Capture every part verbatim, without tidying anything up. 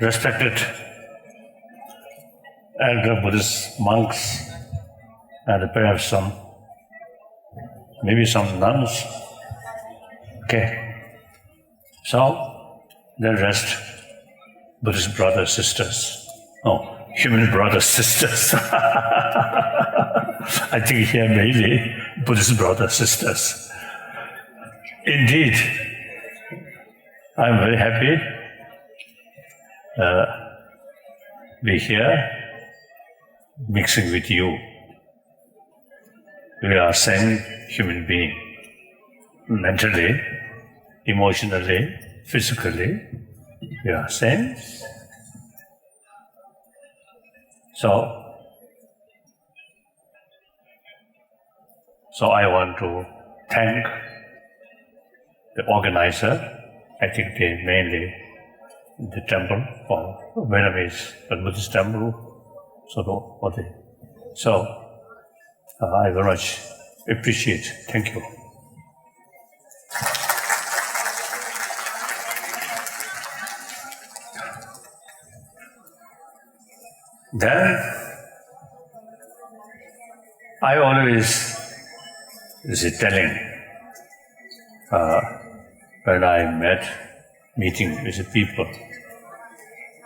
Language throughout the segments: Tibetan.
Respected elder Buddhist monks and perhaps some, maybe some nuns. Okay. So, the rest, Buddhist brothers, sisters. No, human brothers, sisters. I think here mainly Buddhist brothers, sisters. Indeed, I'm very happy uh, be here mixing with you. We are same human being, mentally, emotionally, physically, we are same. So, so I want to thank the organizer. I think they mainly the temple for Vietnamese Buddhist temple. So, the, for the, so uh, I very much appreciate. Thank you. Then I always is telling uh, when I met meeting with the people.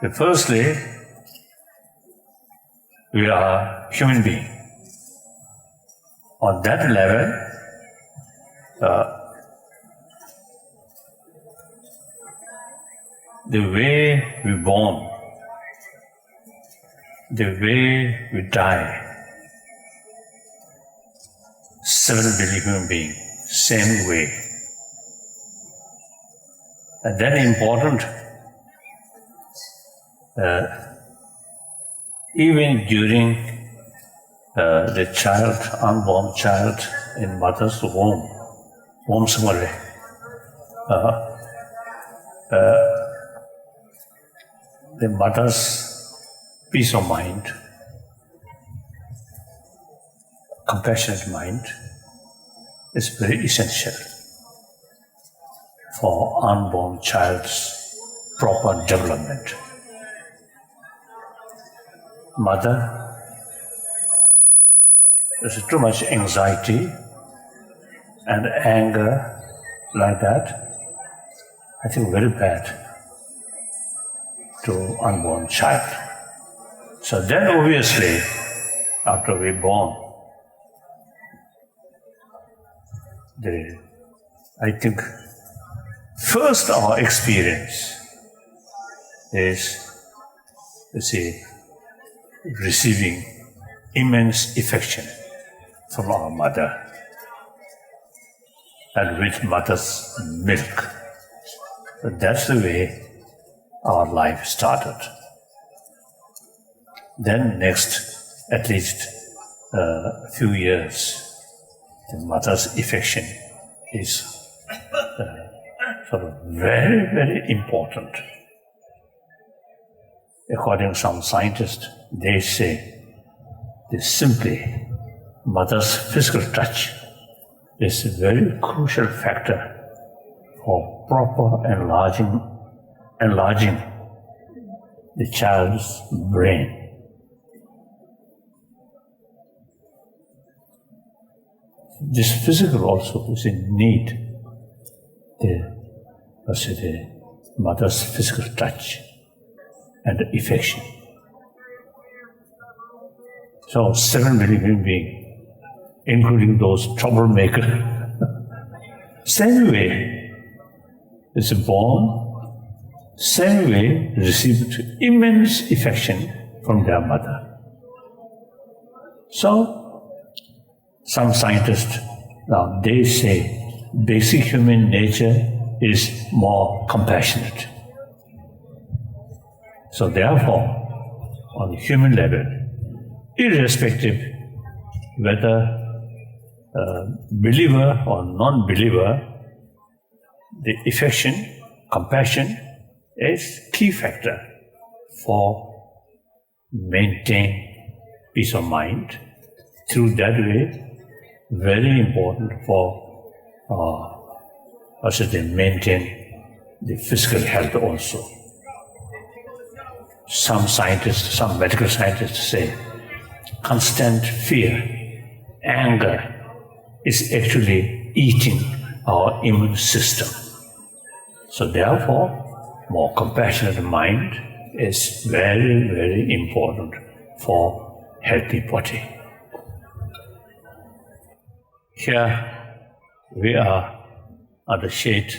The firstly, we are human being. On that level, uh, the way we born, the way we die, seven billion human being, same way. And then important, uh, even during uh, the child, unborn child in mother's womb, womb somewhere, uh, uh, the mother's peace of mind, compassionate mind is very essential for unborn child's proper development. Mother, there's too much anxiety and anger like that. I think very bad to unborn child. So then obviously, after we born, the, I think first our experience is, you see, receiving immense affection from our mother and with mother's milk. So that's the way our life started. Then next, at least a uh, few years, the mother's affection is uh, sort of very, very important. According to some scientists, they say this simply mother's physical touch is a very crucial factor for proper enlarging, enlarging the child's brain. This physical also is in need the, I say the mother's physical touch and affection. So seven billion human beings, including those troublemakers, same way is born, same way received immense affection from their mother. So some scientists now they say basic human nature is more compassionate. So therefore, on the human level, irrespective whether uh, believer or non-believer, the affection, compassion is key factor for maintain peace of mind. Through that way, very important for uh, us to maintain the physical health also. Some scientists, some medical scientists say constant fear, anger is actually eating our immune system. So therefore, more compassionate mind is very, very important for healthy body. Here we are at the shade,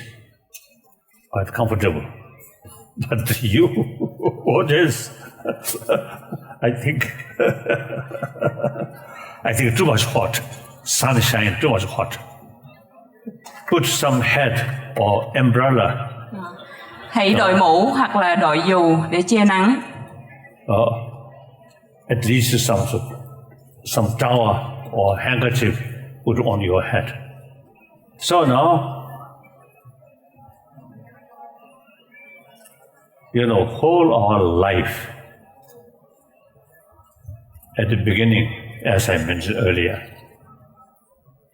quite comfortable. But you, what is? I think, I think too much hot. Sunshine, too much hot. Put some hat or umbrella. Hãy đội mũ hoặc là đội dù để che nắng. Uh, at least some, some towel or handkerchief put on your head. So now, you know, whole our life, at the beginning, as I mentioned earlier,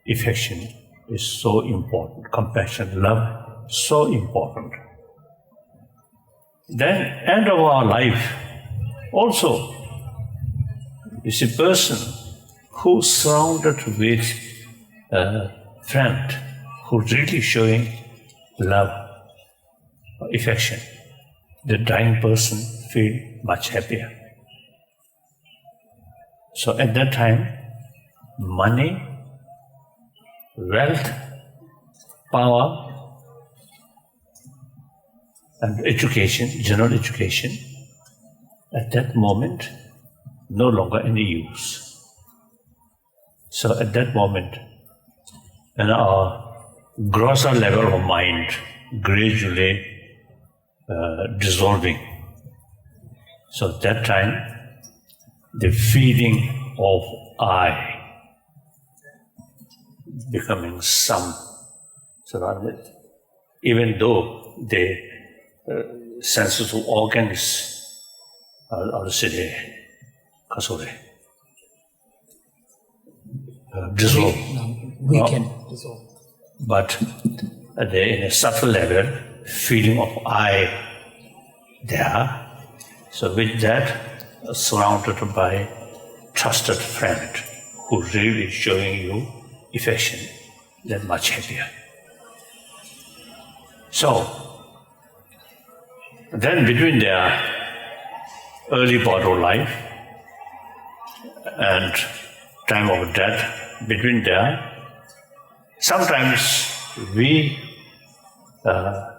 affection is so important, compassion, love, so important. Then end of our life also is a person who surrounded with a friend who really showing love, affection. The dying person feel much happier. So at that time, money, wealth, power, and education, general education, at that moment, no longer any use. So at that moment, and our grosser level of mind gradually uh, dissolving. So that time, the feeling of I becoming some. So that means, even though the uh, senses of organs are, are sitting, sorry, uh, dissolve. No, we No? can dissolve. But uh, there in a subtle level, feeling of I there. So with that, uh, surrounded by trusted friend who really showing you affection, that much happier. So then between their early part of life and time of death, between there, sometimes we uh,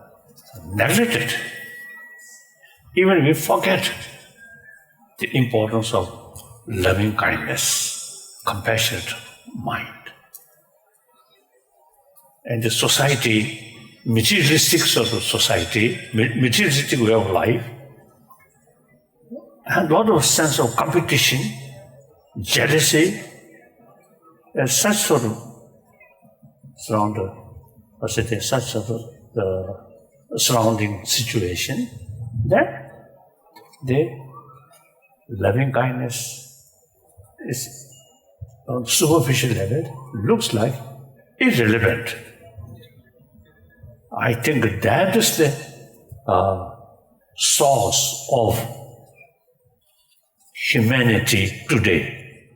neglect it. Even we forget the importance of loving kindness, compassionate mind. And the society, materialistic sort of society, ma- materialistic way of life, and lot of sense of competition, jealousy, and such sort of surround, I say, such sort of uh, surrounding situation, then the loving kindness is on superficial level looks like irrelevant. I think that is the uh, source of humanity today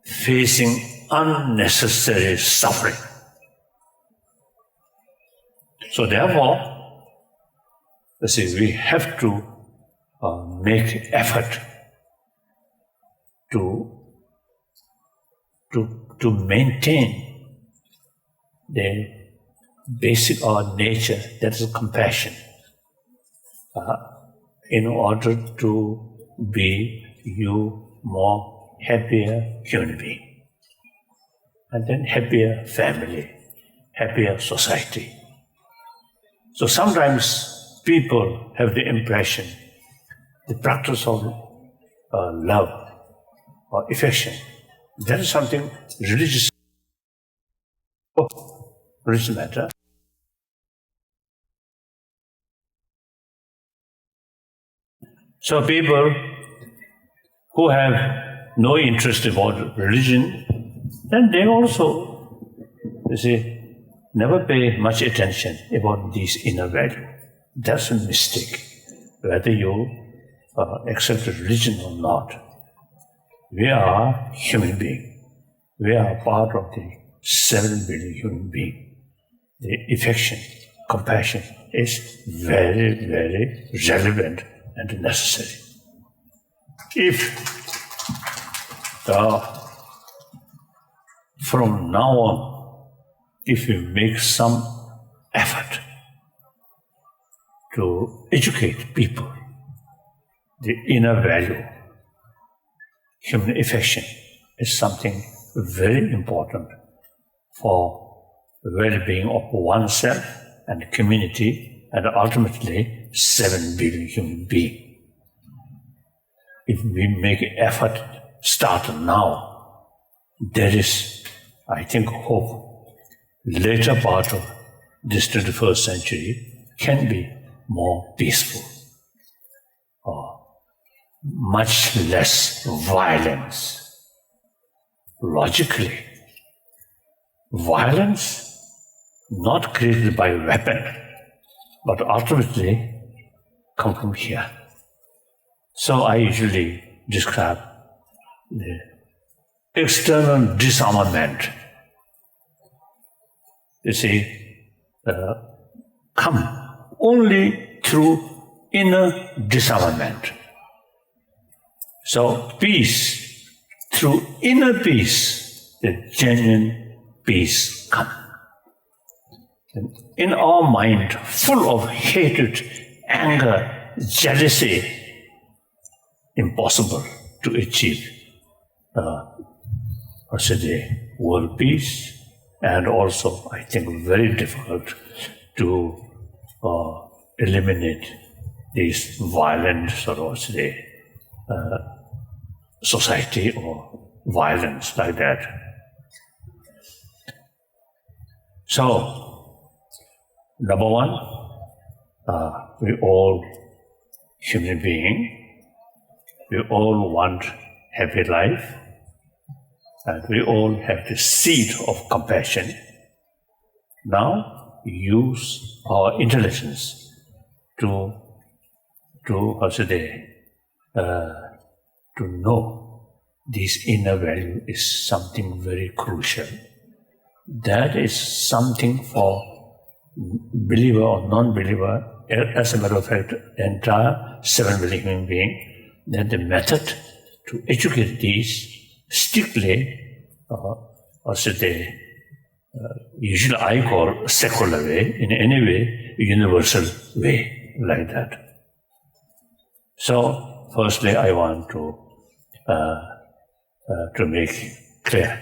facing unnecessary suffering. So therefore, you see, we have to uh, make effort to to to maintain the basic our nature, that is compassion, uh, in order to be you more happier human being, and then happier family, happier society. So sometimes people have the impression the practice of uh, love or affection, that is something religious religious matter. So people who have no interest about religion, then they also, you see, never pay much attention about these inner value. That's a mistake. Whether you uh, accept religion or not, we are human being. We are part of the seven billion human being. The affection, compassion is very, very relevant and necessary. If the, from now on, if we make some effort to educate people, the inner value, human affection, is something very important for well-being of oneself and community and ultimately seven billion human beings. If we make effort, start now, there is, I think, hope later part of this twenty-first century can be more peaceful, or much less violence. Logically, violence not created by weapon, but ultimately come from here. So I usually describe the external disarmament, you see, uh, come only through inner disarmament. So peace, through inner peace, the genuine peace comes. In our mind, full of hatred, anger, jealousy, impossible to achieve, uh, I should say, world peace, and also, I think, very difficult to uh, eliminate this violent sort of, say, uh, society or violence like that. So, number one, uh, we all human being, we all want happy life, and we all have the seed of compassion. Now, use our intelligence to, to, how should I say, uh, to know this inner value is something very crucial. That is something for believer or non-believer, a- as a matter of fact, entire seven billion human being, that the method to educate these strictly, uh, or should they, uh, usually I call secular way, in any way, universal way, like that. So, firstly, I want to uh, uh, to make clear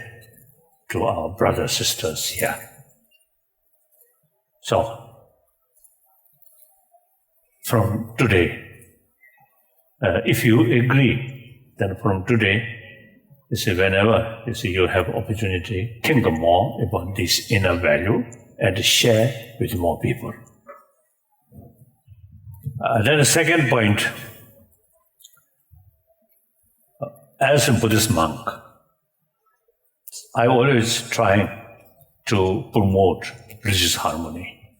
to our brothers sisters here. So, from today, uh, if you agree, then from today, you see, whenever you see you have opportunity, think more about this inner value and share with more people. Uh, then the second point, as a Buddhist monk, I always try to promote religious harmony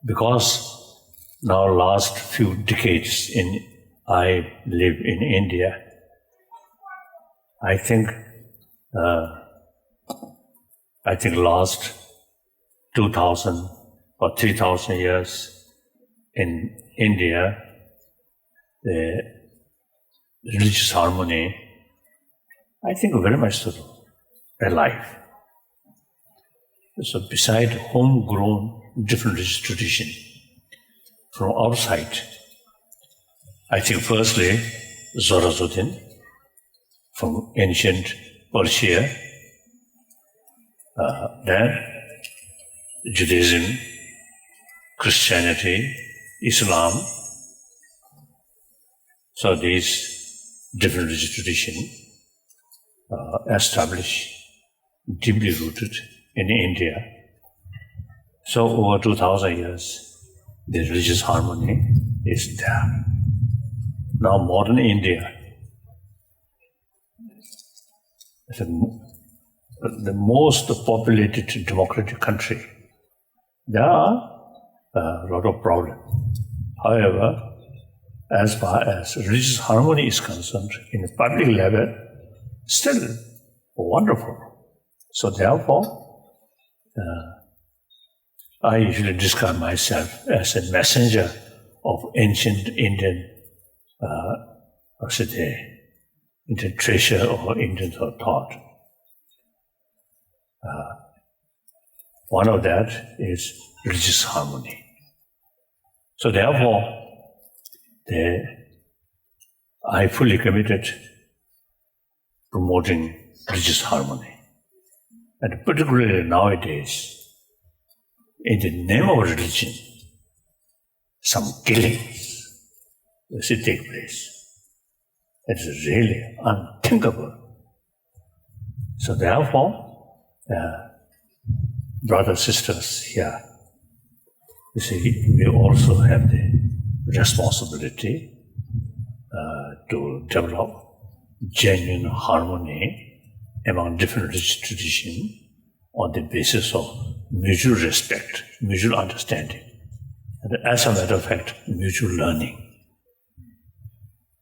because now last few decades in I live in India. I think uh, I think last two thousand or three thousand years in India, the religious harmony, I think, very much so alive. So beside homegrown different religious tradition, from outside, I think firstly Zoroastrian from ancient Persia, uh, then Judaism, Christianity, Islam. So these different religious traditions uh, established, deeply rooted in India. So over two thousand years, the religious harmony is there. Now modern India is the, the most populated democratic country. There are a lot of problem. However, as far as religious harmony is concerned, in the public level, still wonderful. So therefore, uh, I usually describe myself as a messenger of ancient Indian, uh, what should I say, Indian treasure or Indian thought. Uh, one of that is religious harmony. So therefore, the, I fully committed promoting religious harmony. And particularly nowadays, in the name of religion, some killings, you see, take place. It's really unthinkable. So therefore, uh, brothers, sisters here, you see, we also have the responsibility, uh, to develop genuine harmony among different religious traditions on the basis of mutual respect, mutual understanding, and as a matter of fact, mutual learning.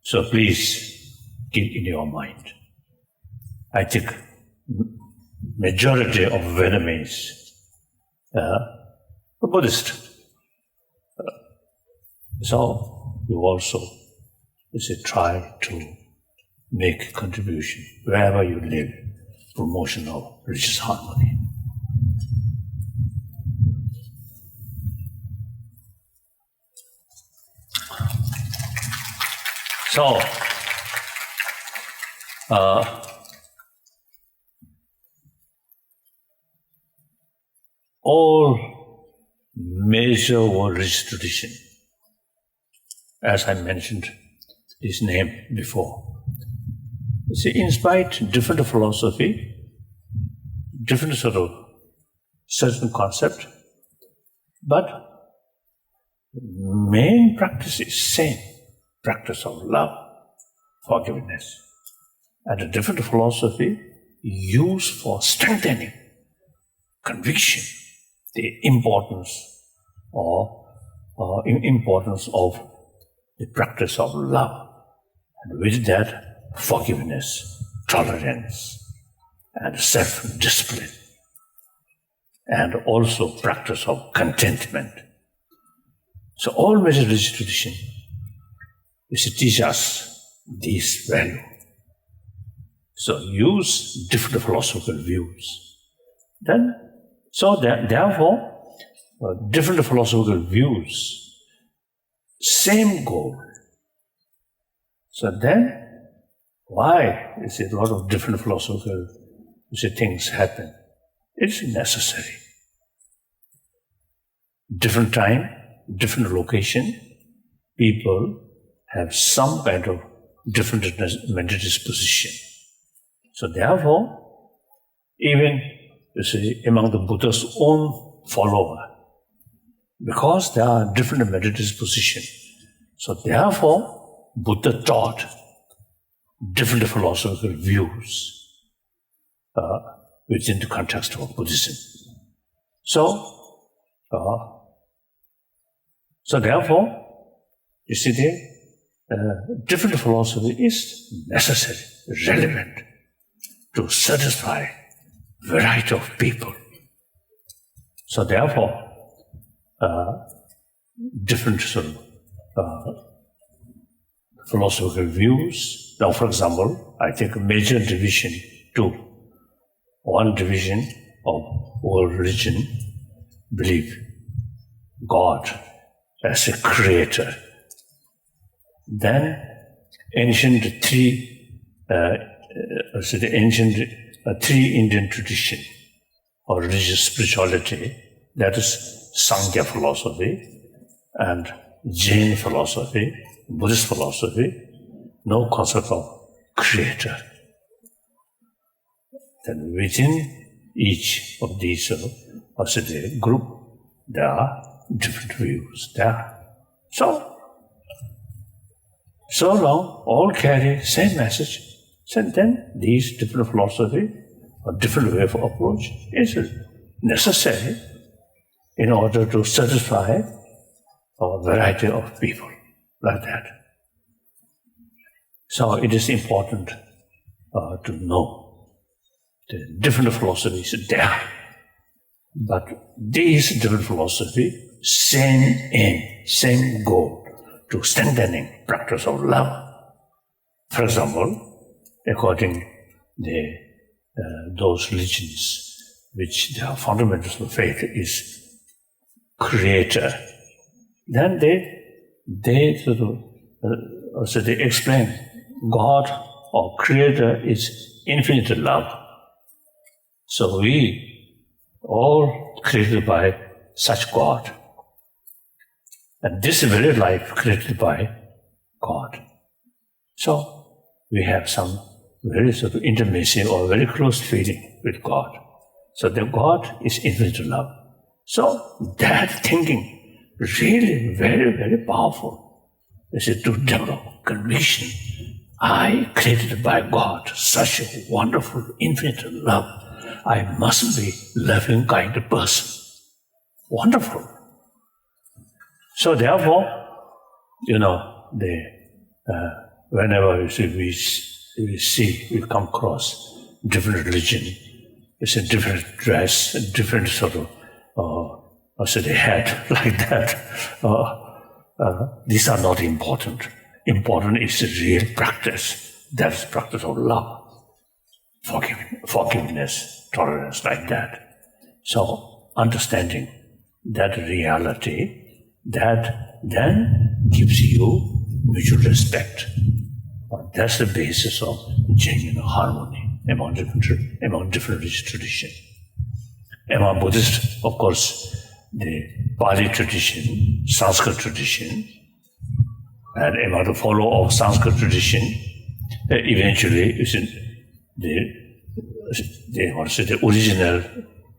So please keep in your mind. I think m-, majority of Vietnamese, uh, are Buddhist. Uh, so you also, you see, try to make contribution wherever you live, promotion of religious harmony. So, uh, all major world religious tradition, as I mentioned his name before. See, in spite different philosophy, different sort of certain concept, but main practice is same, practice of love, forgiveness, and a different philosophy used for strengthening conviction, the importance or, or im- importance of the practice of love, and with that, forgiveness, tolerance, and self-discipline, and also practice of contentment. So all major religious tradition is to teach us this value. So use different philosophical views. Then, so that, therefore, uh, different philosophical views, same goal. So then, why is it a lot of different philosophical, you see, things happen? It's necessary. Different time, different location, people have some kind of different mental disposition. So therefore, even, you see, among the Buddha's own follower, because there are different mental disposition, so therefore Buddha taught different philosophical views, uh, within the context of Buddhism. So, uh, so therefore, you see, the uh, different philosophy is necessary, relevant to satisfy variety of people. So therefore, uh, different sort of, uh, philosophical views. Now, for example, I take major division two. One division of world religion believe God as a creator. Then ancient three, uh, uh, so the ancient, uh, three Indian tradition or religious spirituality, that is Sankhya philosophy and Jain philosophy, Buddhist philosophy, no concept of creator. Then within each of these, uh, what should I say, group, there are different views there. So, so long all carry same message, so then these different philosophy or different way of approach is necessary in order to satisfy a variety of people like that. So it is important uh, to know the different philosophies there. But these different philosophy, same aim, same goal, to strengthening practice of love. For example, according the uh, those religions which their fundamental faith is creator, then they they sort of uh, so they explain God or creator is infinite love. So we all created by such God. And this very life created by God. So we have some very sort of intimacy or very close feeling with God. So the God is infinite love. So that thinking really very, very powerful. Is it to develop conviction? I created by God such a wonderful, infinite love. I must be loving kind of person. Wonderful. So therefore, you know, the uh, whenever we see, we, we see, we come across different religion, it's a different dress, a different sort of, uh, also the head like that. Uh, uh, these are not important. Important is the real practice. That is practice of love, forgive, forgiveness, tolerance, like that. So understanding that reality, that then gives you mutual respect. That's the basis of genuine harmony among different, among different religious tradition. Among Buddhist, of course, the Pali tradition, Sanskrit tradition, and among the follower of Sanskrit tradition, uh, eventually, you see, the, the, what is it, the original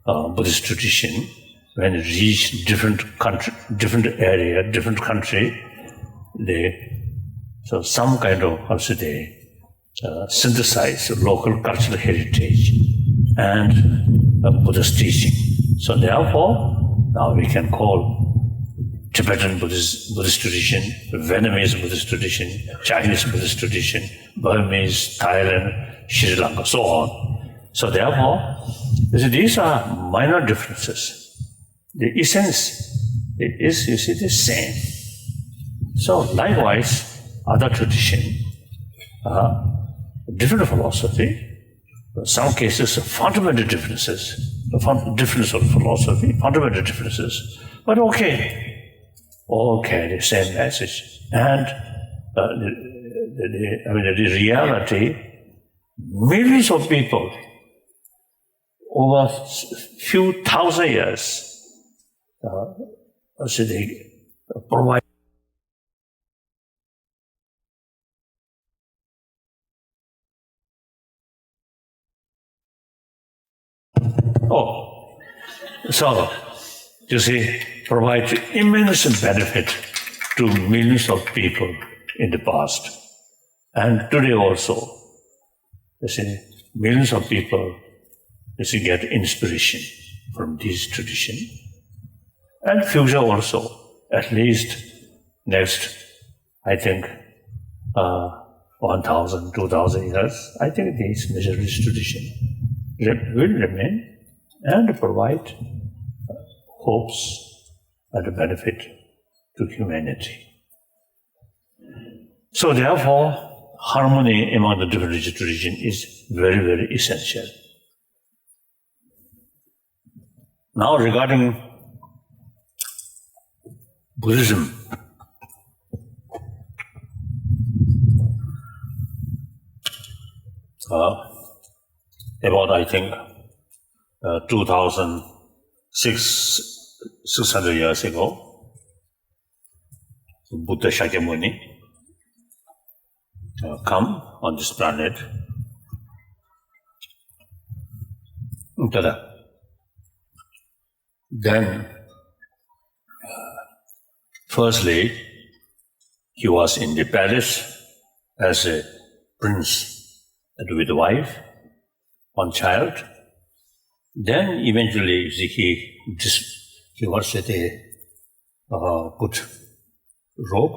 uh, Buddhist tradition, when it reached different country, different area, different country, they, so some kind of, how should they, uh, synthesize local cultural heritage and uh, Buddhist teaching. So therefore, now we can call Tibetan Buddhist, Buddhist tradition, Vietnamese Buddhist tradition, Chinese Buddhist tradition, Burmese, Thailand, Sri Lanka, so on. So therefore, you see, these are minor differences. The essence is, you see, the same. So likewise, other tradition, uh, different philosophy, some cases fundamental differences, the fun- difference of philosophy, fundamental differences. But okay, all carry the same message. And uh, the, the, the, I mean, the reality, millions of people over a few thousand years, uh, so they provide. Oh, so you see, provide immense benefit to millions of people in the past and today also. You see, millions of people, you see, get inspiration from this tradition. And future also, at least next, I think, uh, one thousand, two thousand years, I think this miserable tradition re- will remain and provide hopes and benefit to humanity. So therefore, harmony among the different religious tradition is very, very essential. Now regarding Buddhism, uh, about, I think, uh, two thousand six, six hundred years ago, Buddha Shakyamuni uh, come on this planet. Ta-da. Then, uh, firstly, he was in the palace as a prince and with wife, one child. Then eventually, you see, he dis- he was at a uh, put robe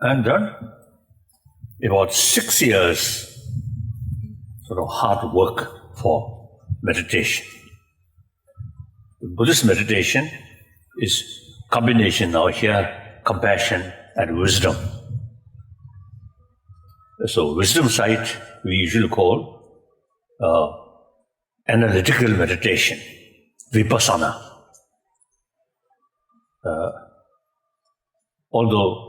and done about six years sort of hard work for meditation. Buddhist meditation is combination of here compassion and wisdom. So wisdom side we usually call uh, analytical meditation, vipassana. Uh, although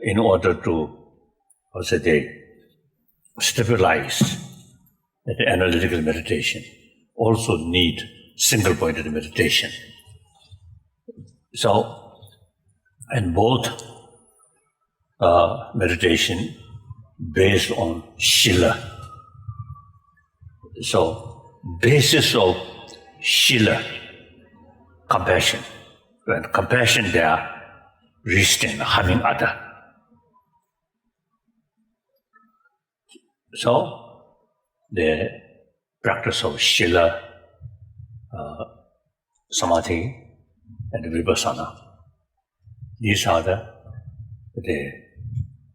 in order to, how say they, stabilize that analytical meditation, also need single-pointed meditation. So, and both uh, meditation based on Shila. So, basis of Shila, compassion. When compassion there, restraint, harming other. So, the practice of Shila, uh, Samadhi, and Vipassana. These are the, the,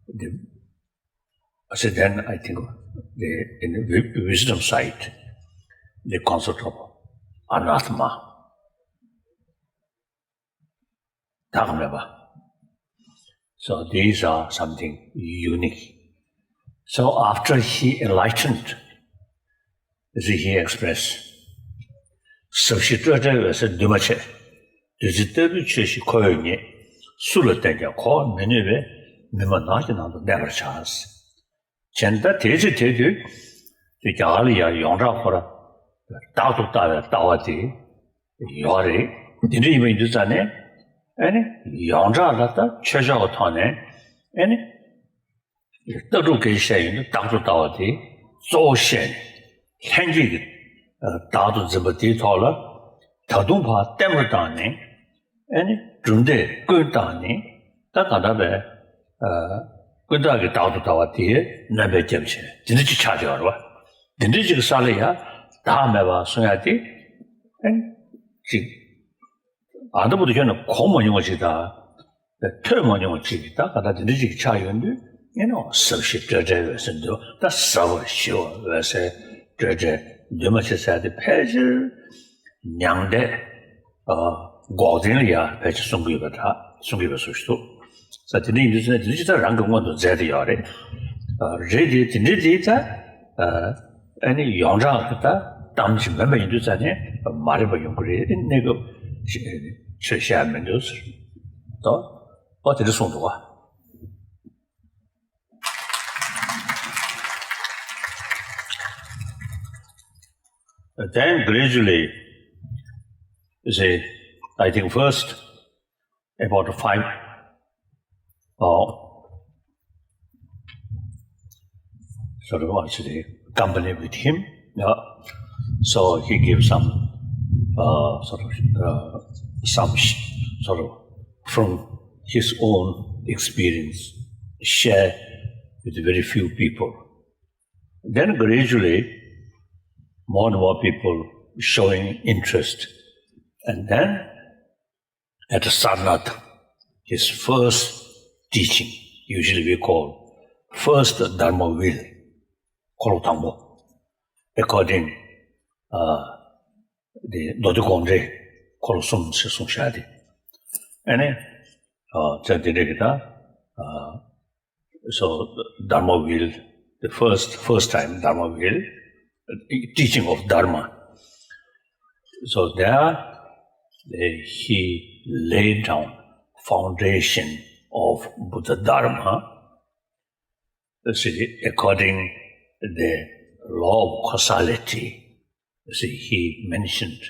the I said, then I think the, in the wi- wisdom side, the concept of anatma, dharma. So these are something unique. So after he enlightened, as he expressed, ཟབ་ཞི་སྤྲོས་བྲལ་འོད་གསལ་འདུས་མ་བྱས། བདུད་རྩི་ལྟ་བུའི་ཆོས་ཤིག་ཁོ་བོས་རྙེད། སུ་ལ་བསྟན་ཀྱང་གོ་བར་མི་ནུས་པས། མི་སྨྲ་ནགས་ཀྱི་ནང་དུ་གནས་པར་བྱ། བྱས་ན་ད་དེའི་ཚེ་དེ་དུས་དེ་རྒྱ་གར་ལ་ཡང་ཡོངས་གྲགས་ཁོ་ར་བདག་ཏུ་ལྟ་བའི་ལྟ་བ་དེ་ཡོད་རེད། དེ་འདྲ་ཡིན་པ་ཡིན་དུས་ཙང་ནས་ཨ་ནི་ཡོངས་གྲགས་ལ་ད་ཆོས་ཕྱོགས་ཀྱི་ཐོག་ནས་ཨ་ནི་ལྟ་གྲུབ་སྐད་ཆ་བཤད་ཡོང་དུས་བདག་ཏུ་ལྟ་བ་དེ་གཙོ་བོ་བཤད་ནས་ལྷན་སྐྱེས་ཀྱི་བདག་ཏུ་འཛིན་པ་དེའི་ཐོག་ལ་ད་དུང་ཕར་བརྟན་པོ་བཏང་ནས། ཨ་ནི་གྲུབ་འབྲས་ཀུན་བཏགས་ནི་ད་ག་འདྲ་བའི་ཨ་ཀུན་བཏགས་ཀྱི་བདག་ཏུ་ལྟ་བ་དེའི་རྣམ་པའི་རྒྱབ་བྱས་དེ་འདྲ་ཅིག་ཆགས་བསྡད་ཡོད་རེད་བ། དེ་འདྲ་ཅིག་གི་ས་ལ་ཡ་བདག་མེད་པ་གསུང་ཡ་དེ་ཨ་ནི་ཅིག་ཨ་ད་བར་དུ་ཁྱོན་ནས་གོ་མ་མྱོང་བ་ཅིག་དང་། ཐོས་མ་མྱོང་བ་ཅིག་གིས་ད་ག་ད་དེ་འདྲ་ཅིག་ཆགས་ཡོང་དུས་ཨེ་ནོ་ཟབ་ཞི་སྤྲོས་བྲལ་འོད་གསལ་འདུས། ད་ཟབ་པ་ཞི་བ་འོད་གསལ་སྤྲོས་བྲལ་འདུས་མ་བྱས་ཟེར་དེ་ཕལ་ཆེར་མྱང་འདས་ཨ་འགོག་བདེན་ལ་ཡ་ཕལ་ཆེར་གསུང་གི་ཡོད་པ་འདྲ། གསུང་གི་ཡོད་པའི་བཟོ་ཞིག་འདུག་ས། དེ་འདྲ་ཡིན་དུས་ཙང་དེ་འདྲ་ཅིག་ད་རང་གི་སྔོན་དུ་མཛད་དེ་ཡོད་རེད། ཨ་རེད་དེ་དེ་འདྲ་དེ་ད་ཨ་ཨ་ནི་ཡོངས་གྲགས་ཀྱི་ད་གཏམ་ཅིག་མིན་པ་ཡིན་དུས་ཙང་ནས་མ་རེད་པ་ཡོང་གི་རེད། གནས་སྐབས་ཆོས་བཤད་མི་འདུག་ཟེར་དོ། ཨོ་དེ་འདྲ་གསུངས་འདུག་བ། Then gradually, you see, I think first about five or sort of actually company with him. Uh, so he gives some uh, sort of uh, some sh- sort of from his own experience share with very few people. Then gradually, more and more people showing interest, and then at Sarnath, his first teaching, usually we call first Dharma wheel, ཁོ་ལོ་དང་པོ། According uh, the མདོ་སྡེ་དགོངས་འགྲེལ་འཁོར་ལོ་གསུམ་ཞེས་གསུངས་བཞག་སྟེ། ཨ་ནི་ཨ་ཙང་དེ་འདྲ་གི་ད་ཨ་so Dharma wheel, the first first time Dharma wheel, teaching of Dharma. So there uh, he laid down foundation of Buddha Dharma. See, according the law of causality, see, he mentioned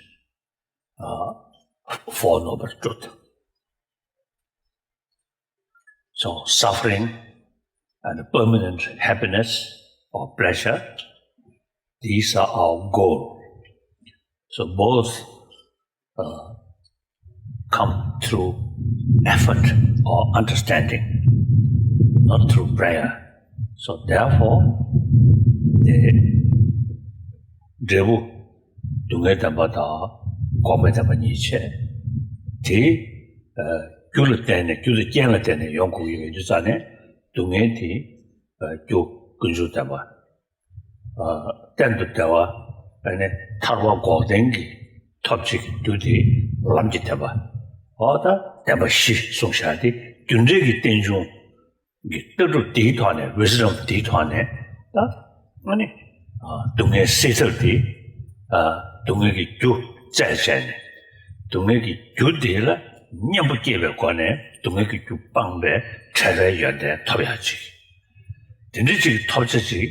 uh, Four Noble Truth. So suffering and permanent happiness or pleasure, these are our goal. So both uh, come through effort or understanding, not through prayer. So therefore, the འབྲས་བུ་སྡུག་བསྔལ་བདེན་པ་དང་འགོག་པའི་བདེན་པ་གཉིས་བྱས། དེ་ཨ་ རྒྱུ་ལ་བརྟེན་ནས། རྒྱུ་དང་རྐྱེན་ལ་བརྟེན་ནས་ཡོང་དགོས་ཀྱི་ཡོད་དུས་ཙང་ནས། སྡུག་བསྔལ་དེ་རྒྱུ་ཀུན་འབྱུང་བདེན་པ། གཏན་དུ་བདེ་བ། ཨ་ནི་ཐར་པ་འགོག་བདེན་གྱི་ཐོབ་བྱེད་ཀྱི་རྒྱུ་དེ་ལམ་གྱི་བདེན་པ། འོ་ད་བདེན་པ་བཞི་གསུངས་བཞག་དེ། རྒྱུ་འབྲས་ཀྱི་རྟེན་འབྱུང་གི་ལྟ་གྲུབ་དེའི་ཐོག་ནས། wisdom དེའི་ཐོག་ནས། ད་ཨ་ནི་སྡུག་བསྔལ་སེལ་ཐབས་དེ། སྡུག་བསྔལ་གྱི་རྒྱུ་བཙལ་བྱས་ནས། སྡུག་བསྔལ་གྱི་རྒྱུ་དེ་ལ་གཉེན་པོ་སྐྱེས་པའི་སྒོ་ནས་སྡུག་བསྔལ་གྱི་རྒྱུ་སྤངས་པའི་བྲལ་བའི་ཡོན་ཏན་ཐོབ་ཡག་ཅིག་དེ་འདྲ་ཅིག་ཐོབ་བྱ་ཅིག་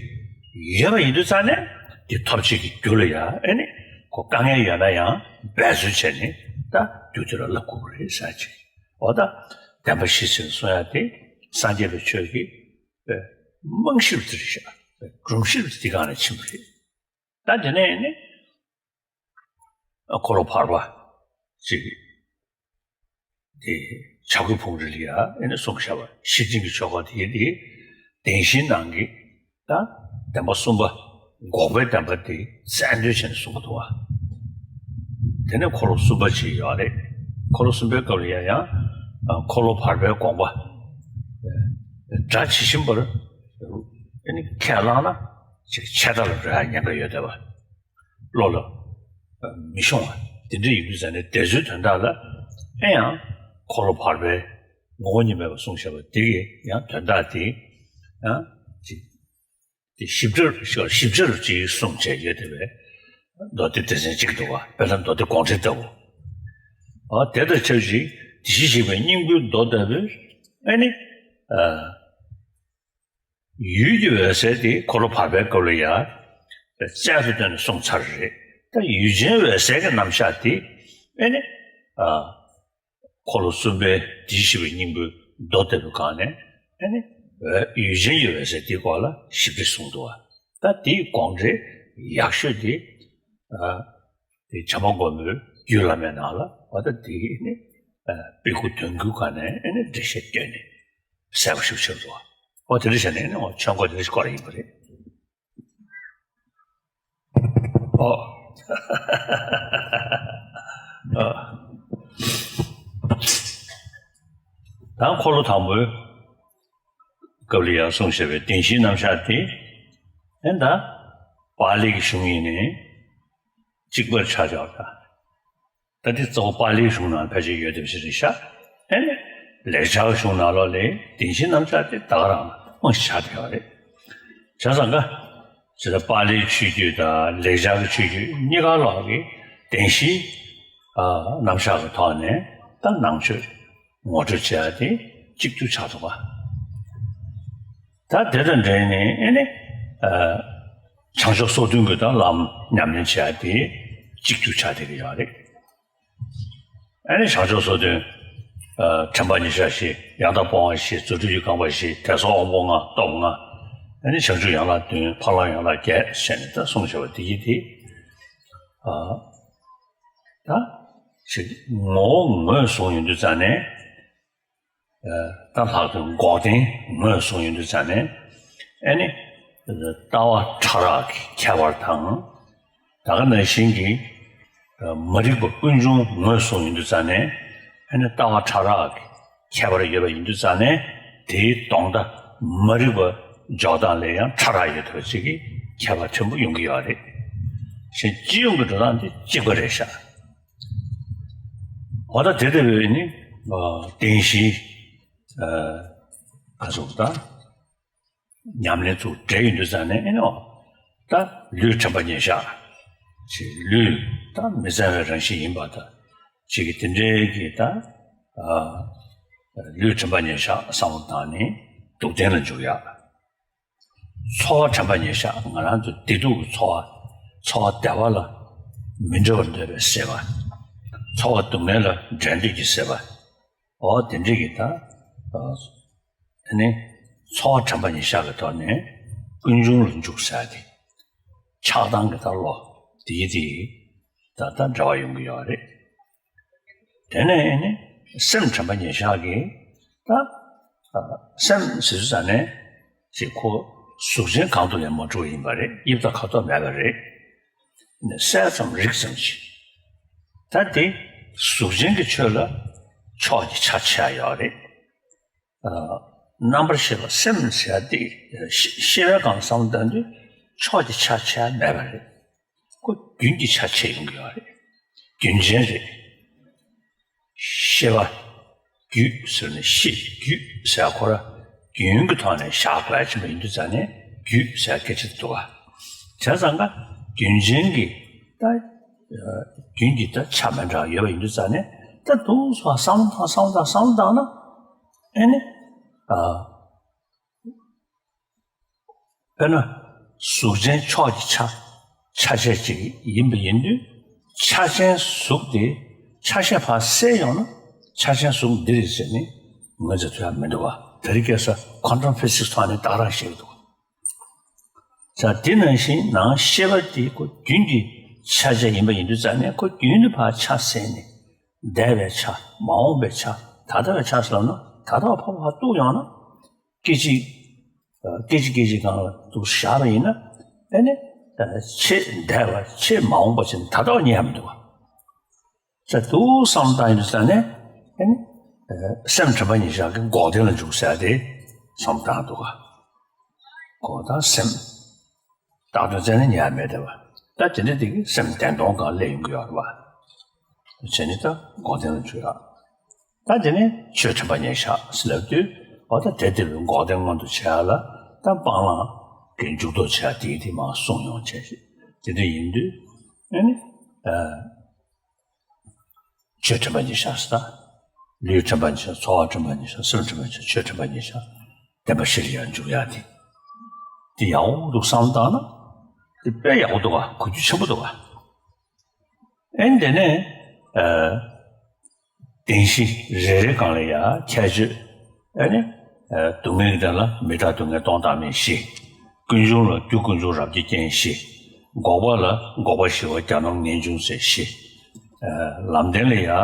ཡོད་པ་ཡིན་དུས་ཙང་ནས། དེ་ཐོབ་བྱེད་ཀྱི་རྒྱུ་ལ་ཡང་། ཨེ་ནི་ཁོ་དཀའ་ངལ་ཡོད་ན་ཡང་འབད་རྩོལ་བྱས་ནས་ད་རྒྱུ་དེ་ལ་བསླབ་དགོས་ཀྱི་རེད་ཟེར་ཅིག་འོ་ད་བདེན་པ་བཞི་ཟེར་གསུང་ཡ་དེ་སངས་རྒྱས་པའི་ཆོས་ཀྱི་རྨང་གཞི་དེ་རེད་ཤག་སྒྲོམ་གཞི་དེ་སྒང་ནས་ཕྱིན་པ་རེད། ད་དེ་ནས་ནི་འཁོར་ལོ་བར་པ་ཅིག་དེ་བྱ་རྒོད་ཕུང་རི་ལ་ཡ་ཨེ་ནི་གསུངས་བཞག་པ། ཤེར་ཕྱིན་གྱི་ཆོ་ག་དེ་དེ་བདེན་བཞིའི་ནང་གི་ད་བདེན་པ་གསུམ་པ། འགོག་པའི་བདེན་པ་དེ་རྩལ་འདོན་བྱས་ནས་གསུངས་པ་འདུག་བ། དེ་ནས་འཁོར་ལོ་གསུམ་པ་ཅིག་ཡོད་རེད། འཁོར་ལོ་གསུམ་པའི་སྐབས་ལ་ཡ་ཡང་འཁོར་ལོ་བར་པའི་དགོངས་པ་སྒྲ་ཇི་བཞིན་པར་ཨེ་ནི་ཁས་བླངས་ན་ཅིག་ཆད་ལྟ་ལ་འགྲོ་ཡ་ཉེན་ཁ་ཡོད་བསྡད་པ། བློ་ལ་མི་ཤོང་བ་དེ་འདྲ་ཡིན་དུས་ཙང་ནས། དེ་ཚོའི་དོན་དག་ལ་ཨེ་ཡང་འཁོར་ལོ་བར་པའི་ངོ་བོ་ཉིད་མེད་པ་གསུངས་བཞག་པ་དེ་གི་ཡང་དོན་དག་དེ་ཡང་ཅིག་དེ་ཞིབ་ཕྲ་རུ་ཞིབ་ཕྲ་རུ་ཅིག་གསུངས་བྱས་ཡོད་བསྡད་པའི་མདོ་སྡེ་སྡེ་ཚན་གཅིག་འདུག་བ། དཔེར་ན་མདོ་སྡེ་དགོངས་འགྲེལ་ལྟ་བུ། ཨ་དེ་དང་ཆབས་ཅིག་དེ་བཞིན་གཤེགས་པའི་སྙིང་པོའི་མདོ་ལྟ་བུའི་ཨེ་ནི། ཨ། ཡུལ་གྱི་འོད་གསལ་དེ་འཁོར་ལོ་བར་པའི་སྐབས་ལ་ཡང་རྩལ་དུ་བཏོན་ནས་གསུངས་ཚར་རེད། ད་ཡུལ་ཅན་འོད་གསལ་གྱི་རྣམ་གཞག་དེ་ཨེ་ནི། ཨ། འཁོར་ལོ་གསུམ་པའི་དེ་བཞིན་གཤེགས་པའི་སྙིང་པོའི་མདོ་ལྟ་བུའི་སྒང་ནས་ཨེ་ནི། འོད་ཡུལ་ཅན་གྱི་འོད་གསལ་དེའི་སྐོར་ལ་ཞིབ་ཕྲ་གསུངས་འདུག་བ། ད་དེའི་དགོངས་འགྲེལ་ཡག་ཤོས་དེ། ཨ། དེ་བྱམས་པ་མགོན་པོའི་རྒྱུད་བླ་མའི་ནང་ལ། འོ་ད་དེ་ནི་ཨ་དཔེ་དགུ་དོན་དགུའི་སྒང་ནས་ཨེ་ནི་འགྲེལ་བཤད་བཏོན་ནས་གསལ་པོ་ཞིག་ཆགས་འདུག་འོ་དེ་འདྲ་བྱས་ནས་ནི་འོ་ཆོས་འཁོར་དེ་འདྲ་ཞིག་བསྐོར་ཡིན་པ་རེད། ཨོ། ཨ། ད་འཁོར་ལོ་དང་པོའི་སྐབས་ལ་ཡང་གསུངས་བཞག་པའི་བདེན་བཞིའི་རྣམ་གཞག་དེ། ཨེ་ད་པཱ་ལིའི་གཞུང་ཡིན་ནའི་གཅིག་པར་ཆགས་བཞག་པ་དང་། ད་དེ་གཙོ་བོ་པཱ་ལིའི་གཞུང་ནང་ཕལ་ཆེར་ཡོད་བསྡད་པ་ཞིག་རེད་ཤག་ཨེ་ནི་ལེགས་སྦྱར་གཞུང་ནང་ལོགས་ལ་བདེན་བཞིའི་རྣམ་གཞག་དེ་ད་ག་རང་རྨང་གཞི་ཆགས་བསྡད་ཡོད་རེད། བྱས་ཙང་ཀ་ཇི་ལྟར་པཱ་ལིའི་ཆོས་བརྒྱུད་དང་ལེགས་སྦྱར་གྱི་ཆོས་བརྒྱུད་གཉིས་ཀ་ལོགས་ཀྱི་བདེན་བཞིའི་ཨ་རྣམ་གཞག་གི་ཐོག་ནས་ད་ནང་ཆོས་ངོ་སྤྲོད་བྱེད་ཡ་དེ་གཅིག་གྱུར་ཆགས་འདུག་ག་ད་དེ་དང་འབྲེལ་ནས་ཨེ་ནི། ཨ། བྱང་ཕྱོགས་སོ་བདུན་གྱི་ད་ལམ་ཉམས་ལེན་བྱེད་ཡ་དེ་གཅིག་གྱུར་ཆགས་བསྡད་ཀྱི་ཡོད་རེད། ཨེ་ནི་བྱང་ཕྱོགས་སོ་བདུན། ཨ། དྲན་པ་ཉེར་བཞག་བཞི། ཡང་དག་སྤོང་བ་བཞི། རྫུ་འཕྲུལ་གྱི་རྐང་པ་བཞི། དད་སོགས་དབང་པོ་ལྔ། སྟོབས་ལྔ། ཨེ་ནི་བྱང་ཆུབ་ཡན་ལག་བདུན། འཕགས་ལམ་ཡན་ལག་བརྒྱད་བྱས་ནས་ད་གསུངས་བཞག་པ་དེ་ཡིན་ཏེ། ཨ། ད་ཅིག་ངོ་བོ་ངོས་བཟུང་ཡོང་དུས་ཙང་ནས། ད་ལྷག་ཏུ་འགོག་བདེན་ངོས་བཟུང་ཡོང་དུས་ཙང་ནས། ཨེ་ནི། ལྟ་བ་ཕྲ་རགས་ཀྱི་ཁྱད་པར་དང་། ད་ག་ནང་བཞིན་གྱི་མ་རིག་པ་ཀུན་འབྱུང་ངོས་བཟུང་ཡོང་དུས་ཙང་ནས། ཨེ་ནི་ལྟ་བ་ཕྲ་རགས་ཀྱི་ཁྱད་པར་ཡོད་པ་ཡིན་དུས་ཙང་ནས། དེའི་ལྡོག་ཟླ་མ་རིག་པ་འཇོག་སྟངས་ལ་ཡང་ཕྲ་རགས་ཡོད་པ་ཅིག་གི་ཁྱད་པར་ཕྲན་བུ་ཡོང་གི་ཡོད་རེད། གཞན་སྤྱི་ཡོངས་ཀྱི་འགྲོ་སྟངས་དེ་གཅིག་པ་རེད་ཤག་འོ་ད་དེ་ལྟ་བུའི་ནི་བདེན་བཞིའི་ག་ཟེར་དགོས་རེད། ད་ཉམས་ལེན་ཚུར་འབྲེལ་ཡོང་དུས་ཙང་ནས་ཨེ་ནོ། ད་ལུས་དྲན་པ་ཉེར་བཞག་ཅིག་ལུས་ད་མི་གཙང་བའི་རང་བཞིན་ཡིན་པ་དང་། ཅིག་གི་དེ་འདྲའི་གི་ད་ལུས་དྲན་པ་ཉེར་བཞག་བསམ་བློ་བཏང་ནས་སྡུག་བདེན་ལ་འཇུག་ཡ། ཚོར་བ་དྲན་པ་ཉེར་བཞག་ང་རང་ཚོ་བདེ་སྡུག་གི་ཚོར་བ། ཚོར་བ་བདེ་བ་ལ་མི་འབྲལ་བར་འདོད་པའི་སྲེད་པ། ཚོར་བ་སྡུག་བསྔལ་ལ་འབྲལ་འདོད་ཀྱི་སྲེད་པ། འོ་དེ་འདྲ་གི་ད། ཨ་ནི། ཚོར་བ་དྲན་པ་ཉེར་བཞག་གི་ཐོག་ནས་ཀུན་འབྱུང་ལ་འཇུག་ཟེར་ཏེ། ཆགས་སྡང་གི་ད་བློ་དེའི་དེ་ད་ལྟ་འབྲེལ་བ་ཡོང་གི་ཡོད་རེད། དེ་ནས་ཨེ་ནི་སེམས་དྲན་པ་ཉེར་བཞག་གིས་ད། ཨ། སེམས་ཟེར་དུས་ཙ་ནས་ཅིག་ཁོ་གཟུགས་ཅན་གང་དུ་ཡང་མ་གྲུབ་པ་ཡིན་པ་རེད། དབྱིབས་དང་ཁ་དོག་མེད་པ་རེད། ནས་གསལ་ཙམ་རིག་ཙམ་ཞིག་ད་དེ་གཟུགས་ཅན་གྱི་ཆོས་ལ་ ཕྱོགས་ཀྱི་ཆ་ཕྱེ་ཡ་ཡོད་རེད། ཨ། རྣམ་པར་ཤེས་པ་སེམས་ཟེར་ཡ་དེ་ཤེས་ཤེས་པའི་སྒང་བསམ་བློ་བཏང་དུས་ཕྱོགས་ཀྱི་ཆ་ཕྱེ་ཡ་མེད་པ་རེད། ཁོ་རྒྱུན་གྱི་ཆ་ཕྱེ་ཡོང་གི་ཡོད་རེད། རྒྱུན་ཅན་རེད། ཤེས་པ་རྒྱུད་ཟེར་ནས་ཤེས་རྒྱུད་ཟེར་ཁོ་ར་རྒྱུན་གྱི་ཐོག་ནས་བཞག་དགོས་ཡ་ཕྱིན་པ་ཡིན་དུས་ཙང་ནས་རྒྱུད་ཟེར་སྐད་ཆ་འདུག་ག་བྱས་ཙང་ཀ་རྒྱུན་ཅན་གྱི་ད་རྒྱུན་གྱི་ད་ཆ་མི་འདྲ་བ་ཡོད་པ་ཡིན་དུས་ཙང་ནས་ད་འདུག་སོ་བསམ་བཏང་བསམ་བཏང་བསམ་བཏང་ན་ཨེ་ནི་ཨ། དཔེར་ན། གཟུགས་ཅན་ཕྱོགས་ཀྱི་ཆ། ཆ་ཤས་ཅིག་ཡིན་པ་ཡིན་དུས། ཆ་ཅན་གཟུགས་དེ་ཆ་ཤས་ཕར་བསལ་ཡོང་ན་ཆ་ཅན་གཟུགས་འདི་རེད་ཟེར་ནས་ངོས་འཛིན་ཐུབ་ཡ་མི་འདུག་བ། དེ་རིང་ཁ་སང་ཁོ་ཊམ་ཕི་ཟིག་སི་ཐོག་ནས་བདག་རང་བཤད་ཀྱི་འདུག་བ། ས་དེ་ནང་བཞིན་ནང་ཤེས་པ་དེ་ཁོ་རྒྱུན་གྱི་ཆ་ཅན་ཡིན་པ་ཡིན་དུས་ཙང་ནས་ཁོ་རྒྱུན་དུ་ཕར་ཆ་བསལ་ནས་འདས་པའི་ཆ་མ་འོངས་པའི་ཆ་ད་ལྟ་བའི་ཆ་ཟེར་ལབ་ན་ད་ལྟ་བ་ཕར་ཕར་གཏུགས་ཡོང་ན། སྐད་ཅིག་སྐད་ཅིག་སྐད་ཅིག་སྒང་ལ་འདུག་བཞག་པ་ཡིན་ན། ཨེ་ནི། ཆེས་འདས་པ་ཆེས་མ་འོངས་པ་ཆེ་ད་ལྟ་བ་རྙེད་ཡ་མི་འདུག་བ། ས་འདུག་བསམ་བཏང་ཡིན་དུས་ཙང་ནས། ཨེ་ནི། སེམས་དྲན་པ་ཉིད་བཞག་གི་འགོག་བདེན་ལ་འཇུག་ཟེར་ཏེ་བསམ་བཏང་འདུག་ག་འགོག་དང་སེམས། བདག་དོན་བཙལ་ན་ཉེ་བ་མེད་བསྡད་པ། ད་དེ་འདྲ་དེ་གི་སེམས་བདེན་སྟོང་སྒང་སླེབས་ཡོང་གི་ཡོད་རེད་བ། བྱས་ནས་ད་འགོག་བདེན་ལ་འཇུག་ཡ། ད་དེ་ནས་ཆོས་དྲན་པ་ཉིད་བཞག་ཟེར་ལབ་དུས། འོ་ད་དེ་དེ་ལ་འགོག་བདེན་མངོན་དུ་བྱེད་ཡ་ལ་ད་སྤང་བླང་གི་འཇུག་ལྡོག་བྱེད་ཡ་དེ་དེ་མར་གསུངས་ཡོང་བྱས་ཤིག་དེ་འདྲ་ཡིན་དུས། ཨ་ནི། ཨ། ཆོས་དྲན་པ་ཉིད་བཞག་ཟེར་ད། ལུས་དྲན་པ་ཉིད་བཞག་ཚོར་བ་དྲན་པ་ཉིད་བཞག་སེམས་དྲན་པ་ཉིད་བཞག་ཆོས་དྲན་པ་ཉིད་བཞག་བདེན་པ་བཞི་ལ་ཡང་འཇུག་ཡ་དེ། དེ་ཡག་པོ་འདུག་བསམ་བཏང་ན། དེ་དཔེ་ཡག་པོ་འདུག་ག་གོ་རྒྱུ་ཆེན་པོ་འདུག་ག་ཨེ་ནི་དེ་ནས། ཨ། བདེན་བཞི་རེ་རེ་སྒང་ལ་ཡ་ཁྱད་ཆོས། ཨ་ནི། ཨ། སྡུག་བསྔལ་གྱི་དོན་ལ་མི་རྟག་སྡུག་བསྔལ་སྟོང་བཏང་མིན་བཞི། ཀུན་འབྱུང་ལ་རྒྱུ་ཀུན་འབྱུང་རབ་ཀྱི་རྐྱེན་བཞི། འགོག་པ་ལ་འགོག་པ་ཞི་བ་གྱ་ནོམ་ངེས་འབྱུང་ཟེར་བཞི། ཨ། ལམ་བདེན་ལ་ཡ། ཨ་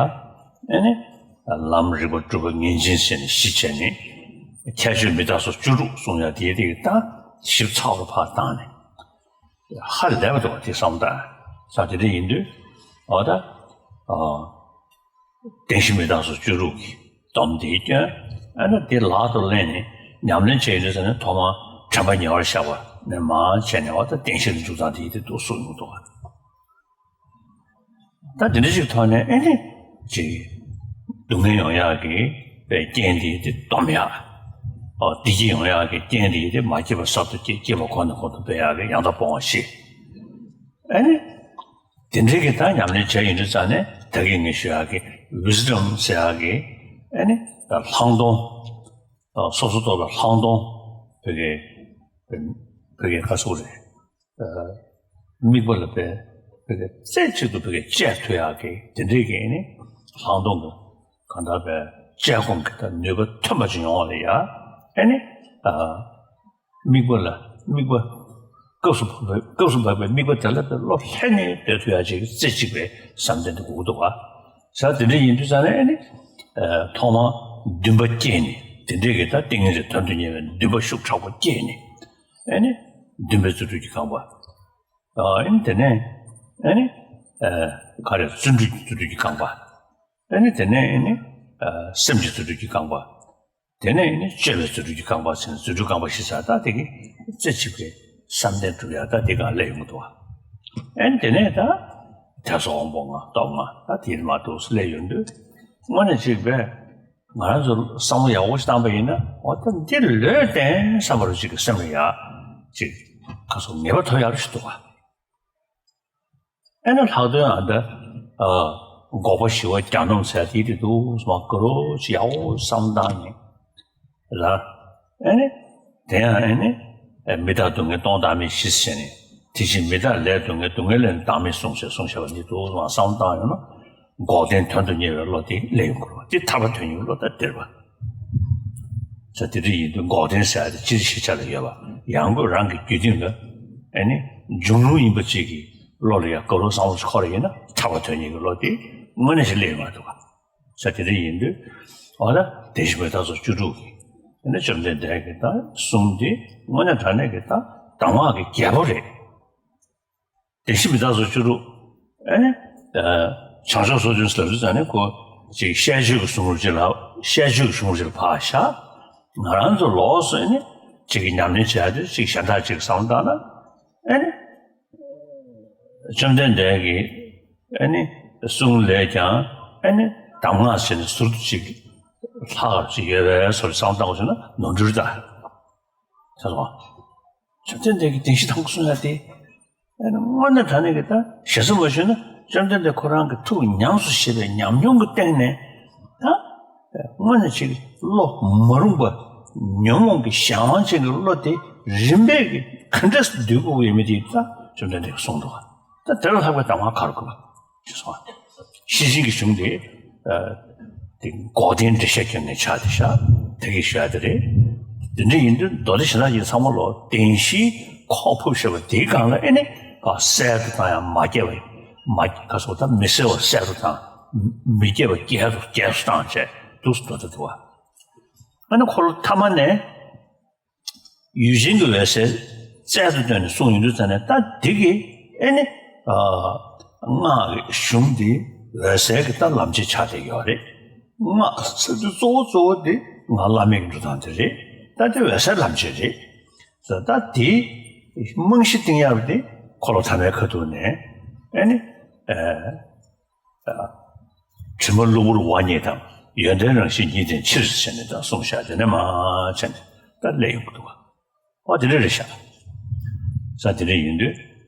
ནི། ལམ་རིགས་པ་སྒྲུབ་པ་ངེས་འབྱིན་ཟེར་ནས་བཞི་བྱས་ནས། ཁྱད་ཆོས་མི་རྟག་སོགས་བཅུ་དྲུག་གསུང་ཡ་དེ་དེ་གི་ད་ཞིབ་ཚགས་པོ་ཕར་བཏང་ནས། ཧ་ལས་པ་འདུག་བ་དེ་བསམ་བཏང་། ས་དེ་འདྲ་ཡིན་དུས། འོ་ད། ཨ། བདེན་བཞི་མི་རྟག་སོགས་བཅུ་དྲུག་གི་སྡོམ་དེའི་སྐྱོན། ཨ་ནི་དེ་ལག་ཏུ་ལེན་ནས་ཉམས་ལེན་བྱས་ཡོང་དུས་ཙ་ནས་ཐོག་མར་དྲན་པ་ཉེ་བར་བཞག་པ་ནས་མར་བྱས་ནས་འོ་ད་བདེན་བཞི་ལ་འཇུག་སྟངས་དེ་ཡིན་དེ་འདུག་གསུངས་ཡོང་འདུག་བ། ད་དེ་འདྲ་ཞིག་ཐོག་ནས་ཨེ་ནི་ཅིག་སྡུག་བསྔལ་ཡོང་ཡག་གི་པའི་རྐྱེན་དེ་དེ་སྡོམ་ཡག་ཨོ། བདེ་སྐྱིད་ཡོང་ཡག་གི་རྐྱེན་དེ་དེ་མ་སྐྱེས་པ་གསར་དུ་སྐྱེ། སྐྱེས་པ་གོང་ནས་གོང་དུ་འཕེལ་ཡག་གི་ཡང་དག་སྤོང་བ་བཞི། ཨེ་ནི། དེ་འདྲའི་གི་ད་ཉམས་ལེན་བྱས་ཡོང་དུས་ཙང་ནས་ད་གིན་ངས་ཞུ་ཡག་གི་ཝི་སི་ཌམ་ཟེར་ཡག་གི་ཨེ་ནི་ད་ལྷག་མཐོང་། སོ་སོ་ཐོག་ལ་ལྷག་མཐོང་བོད་སྐད་བོད་སྐད་ཁ་སོག་རེད། དམིགས་པ་ལ་དཔེ་བོད་སྐད་རྩེ་གཅིག་ཏུ་བོད་སྐད་བཅད་ཐུབ་ཡག་གི་དེ་འདྲའི་གི་ཨེ་ནི་ལྷག་མཐོང་གི་གང་ལྟར་དཔེ་བཅད་སྒོམ་གི་ད་ནུས་པ་ཐོན་པ་ཅིག་ཡོང་བ་ལ་ཡ་ཨེ་ནི། དམིགས་པ་ལ་དམིགས་པ། སྐབས་སུ་བབ་པའི་སྐབས་སུ་བབ་པའི་དམིགས་པ་དེ་ལ་བློ་ལྷན་ནེ་སྡོད་ཐུབ་ཡག་ཅིག་རྩེ་གཅིག་པའི་བསམ་གཏན་དེ་དགོས་ཀྱི་འདུག་ག་ས་དེ་འདྲ་ཡིན་དུས་ཙང་ནས་ཨེ་ནི། ཐོག་མར་འདུན་པ་སྐྱེས་ནས་དེ་འདྲའི་གི་ད་ཏིང་ངེ་འཛིན་དོན་དུ་གཉེར་བའི་འདུན་པ་ཤུགས་དྲག་པོ་སྐྱེས་ནས་ཨེ་ནི། འདུན་པའི་རྫུ་འཕྲུལ་གྱི་རྐང་པ། ཨེ་ནི་དེ་ནས་ཨེ་ནི། ག་རེ་བརྩོན་འགྲུས་ཀྱི་རྫུ་འཕྲུལ་གྱི་རྐང་པ། ཨེ་ནི་དེ་ནས་ཨེ་ནི། སེམས་ཀྱི་རྫུ་འཕྲུལ་གྱི་རྐང་པ། དེ་ནས་ནི་སྤྱོད་པའི་རྫུ་འཕྲུལ་གྱི་རྐང་པ་ཟེར་ནས་རྫུ་འཕྲུལ་རྐང་པ་བཞི་ཟེར་ད་དེ་གི་རྩེ་གཅིག་པའི་བསམ་གཏན་གྲུབ་ཡག་ད་དེ་གང་སླེབས་ཡོང་གི་འདུག་བ། ཨེ་ནི་དེ་ནས་ད་ཐེ་ཚོམ་དབང་པོ་ལྔ་སྟོབས་ལྔ་ད་དེ་མར་འདུག་སེ་སླེབས་ཡོང་དུས་དངོས་གནས་གཅིག་པས་ང་རང་ཚོ་བསམ་བློ་ཡག་པོ་ཞིག་བཏང་པ་ཡིན་ན་འོ་ད་འདི་ལོས་བསྟན་བསམ་པ་རུ་གཅིག་གི་སེམས་ལ་ཡག་ཅིག་ཁ་སོ་ངེས་པ་ཐོབ་ཡག་རུ་ཞིག་འདུག་བ། ཨེ་ནི་ལྷག་དོན་ཨ་ད། ཨ། འགོག་པ་ཞི་བ་གྱ་ནོམ་ཟེར་དེ་དེ་འདུག་སེ་མར་དགའ་རབ་ཅིག་ཡག་པོ་བསམ་བཏང་ནས། ལ། ཨེ་ནི། དེ་ཡང་ཨེ་ནི། ཨེ་མི་རྟག་སྡུག་བསྔལ་སྟོང་བཏང་མིན་བཞི་ཟེར་ནས། དེ་བཞིན་མི་རྟག་ལས་སྡུག་བསྔལ་སྡུག་བསྔལ་ལས་བཏང་མིན་གསུམ་ཟེར་གསུངས་བཞག་པ་འདི་འདུག་སེ་མར་བསམ་བཏང་ཡོང་ན། འགོག་བདེན་དོན་དུ་གཉེར་བའི་བློ་དེ་སླེབས་ཡོང་གི་རེད་བ། དེ་ཐར་པ་དོན་གཉེར་བའི་བློ་ད་དེ་རེད་བ། ས་དེ་འདྲ་ཡིན་དུས་འགོག་བདེན་ཟེར་ཡ་དེ་སྤྱིར་ཤེས་བྱ་ལ་ཡོད་པ། ཡང་སྒོས་རང་གི་རྒྱུད་སྟེང་ལ་ཨེ་ནི་འབྱུང་རུང་ཡིན་པ་ཅིག་གི་བློ་ལ་ཡང་དགའ་རབ་བསམ་བློ་ཞིག་འཁོར་ཡིན་ན་ཐར་པ་དོན་གཉེར་གྱི་བློ་དེ་དངོས་གནས་ཤིག་སླེབས་ཡོང་གི་འདུག་ག་ས་དེ་འདྲ་ཡིན་དུས་འོ་ད་བདེན་བཞི་མི་རྟག་སོགས་བཅུ་དྲུག་གི་ཨེ་ནི་བཅོམ་ལྡན་འདས་ཀྱི་ད་གསུང་དེ་དངོས་གནས་དྲང་གནས་ཀྱི་ད་གདམས་ངག་གི་རྒྱལ་པོ་རེད། བདེན་བཞི་མི་རྟག་སོགས་བཅུ་དྲུག་ཨེ་ནི། བྱང་ཕྱོགས་སོ་བདུན་ཟེར་ལབ་དུས་ཙང་ནས་ཁོ་ ཅིག་ཤེས་བྱའི་གི་གཞུང་ལུགས་ཅིག་ལ་ཤེས་བྱའི་གི་གཞུང་ལུགས་ཅིག་ལ་ཕར་བཞག་ང་རང་ཚོ་ལོགས་སུ་ཨེ་ནི་ཅིག་གི་ཉམས་ལེན་བྱས་ཏེ་ཅིག་གཞན་དག་ཅིག་བསམ་བློ་བཏང་ན་ཨེ་ནི། བཅོམ་ལྡན་འདས་ཀྱི་ཨེ་ནི་གསུང་ལས་ཀྱང་ཨེ་ནི་གདམས་ངག་ཟེར་ནས་ཟུར་དུ་ཅིག་ལྷག་ཅིག་ཡོད་པའི་བཟོ་འདྲ་བསམ་བློ་བཏང་བ་བྱས་ན་ནོར་འཁྲུལ་ད། ད་རུང་། བཅོམ་ལྡན་འདས་ཀྱིས་བདེན་བཞི་དང་པོ་གསུངས་ཡ་དེ། ཨ་ནི་དངོས་གནས་དྲང་གནས་ཀྱི་ད་ཞེ་ས་མ་ཞུས་ན་བཅོམ་ལྡན་འདས་ཁོ་རང་གི་ཐུགས་ཉམས་སུ་བཞེས་པའི་ཉམས་མྱོང་གི་སྟེང་ནས་ད་དངོས་གནས་ཅིག་བློ་མ་རུངས་པ་ཉོན་མོངས་ཀྱི་གཞན་དབང་ཅན་གྱི་བློ་དེ་རིམ་པས་ཀྱི་ག་འདྲས་སུ་འདུལ་དགོས་ཀྱི་ཡོད་མེད་དེ་ད་བཅོམ་ལྡན་འདས་ཀྱིས་གསུངས་འདུག་བ། ད་དེ་ལ་ལྷག་པའི་གདམས་ངག་ག་རེ་དགོས་པ། ཅེས་གསུངས་པ། ཤེར་ཕྱིན་གྱི་གཞུང་དེ། ཨ། དེ་འགོག་བདེན་འགྲེལ་བཤད་ཀྱི་ངས་ཆ་དེ་བཞག་དེ་གི་བཤད་དེ་རེད། དེ་འདྲ་ཡིན་དུས་མདོ་སྡེ་གཞན་དག་ཡིན་ཚང་མ་ལོ་བདེན་བཞིའི་ཁོག་ཕུབ་བཞག་པ་དེའི་སྒང་ལ་ཨེ་ནི་ག་གསལ་དུ་བཏང་ཡང་མ་སྐྱེས་པ་མ་ག་སོགས་ད་མི་གསལ་བ་གསལ་དུ་བཏང་མི་སྐྱེས་པ་རྒྱས་སུ་རྒྱས་སུ་བཏང་བྱས་འདུག་སུ་འགྲོ་ད་འདུག་བ། ཨ་ནི་འཁོར་ལོ་ཐ་མ་ནས། ཡུལ་ཅན་གྱི་འོད་གསལ་རྩལ་དུ་བཏོན་ནས་གསུངས་ཡོང་དུས་ཙ་ནས་ད་འདི་གི་ཨེ་ནི་ཨ་སྔགས་ཀྱི་གཞུང་འདི་འོད་གསལ་གྱི་ད་ལམ་བྱེད་ཆགས་བསྡད་ཡོད་རེད། སྔགས་ཟེར་དུས་གཙོ་བོ་གཙོ་བོ་འདི་ང་བླ་མེད་ཀྱི་འགྲོ་སྟངས་དེ་རེད། ད་འདི་འོད་གསལ་ལམ་བྱེད་རེད། ད་འདི་རྨང་གཞི་བཏིང་ཡག་འདི་འཁོར་ལོ་ཐ་མའི་ཁ་ཐུག་ནས་ཨེ་ནི་ཨ། དྲི་མ་གློ་བུར་བ་ཉིད་དང་། ཡོན་ཏན་རང་བཞིན་ཉིད་བསྟེན་ཕྱིར་ཟེར་ནས་ད་གསུངས་བཞག་དེ་ནས་མར་བྱས་ནས་ད་སླེབས་ཡོང་གི་འདུག་བ། འོ་དེ་འདྲ་རེད་ཤག་ས་དེ་འདྲ་ཡིན་དུས་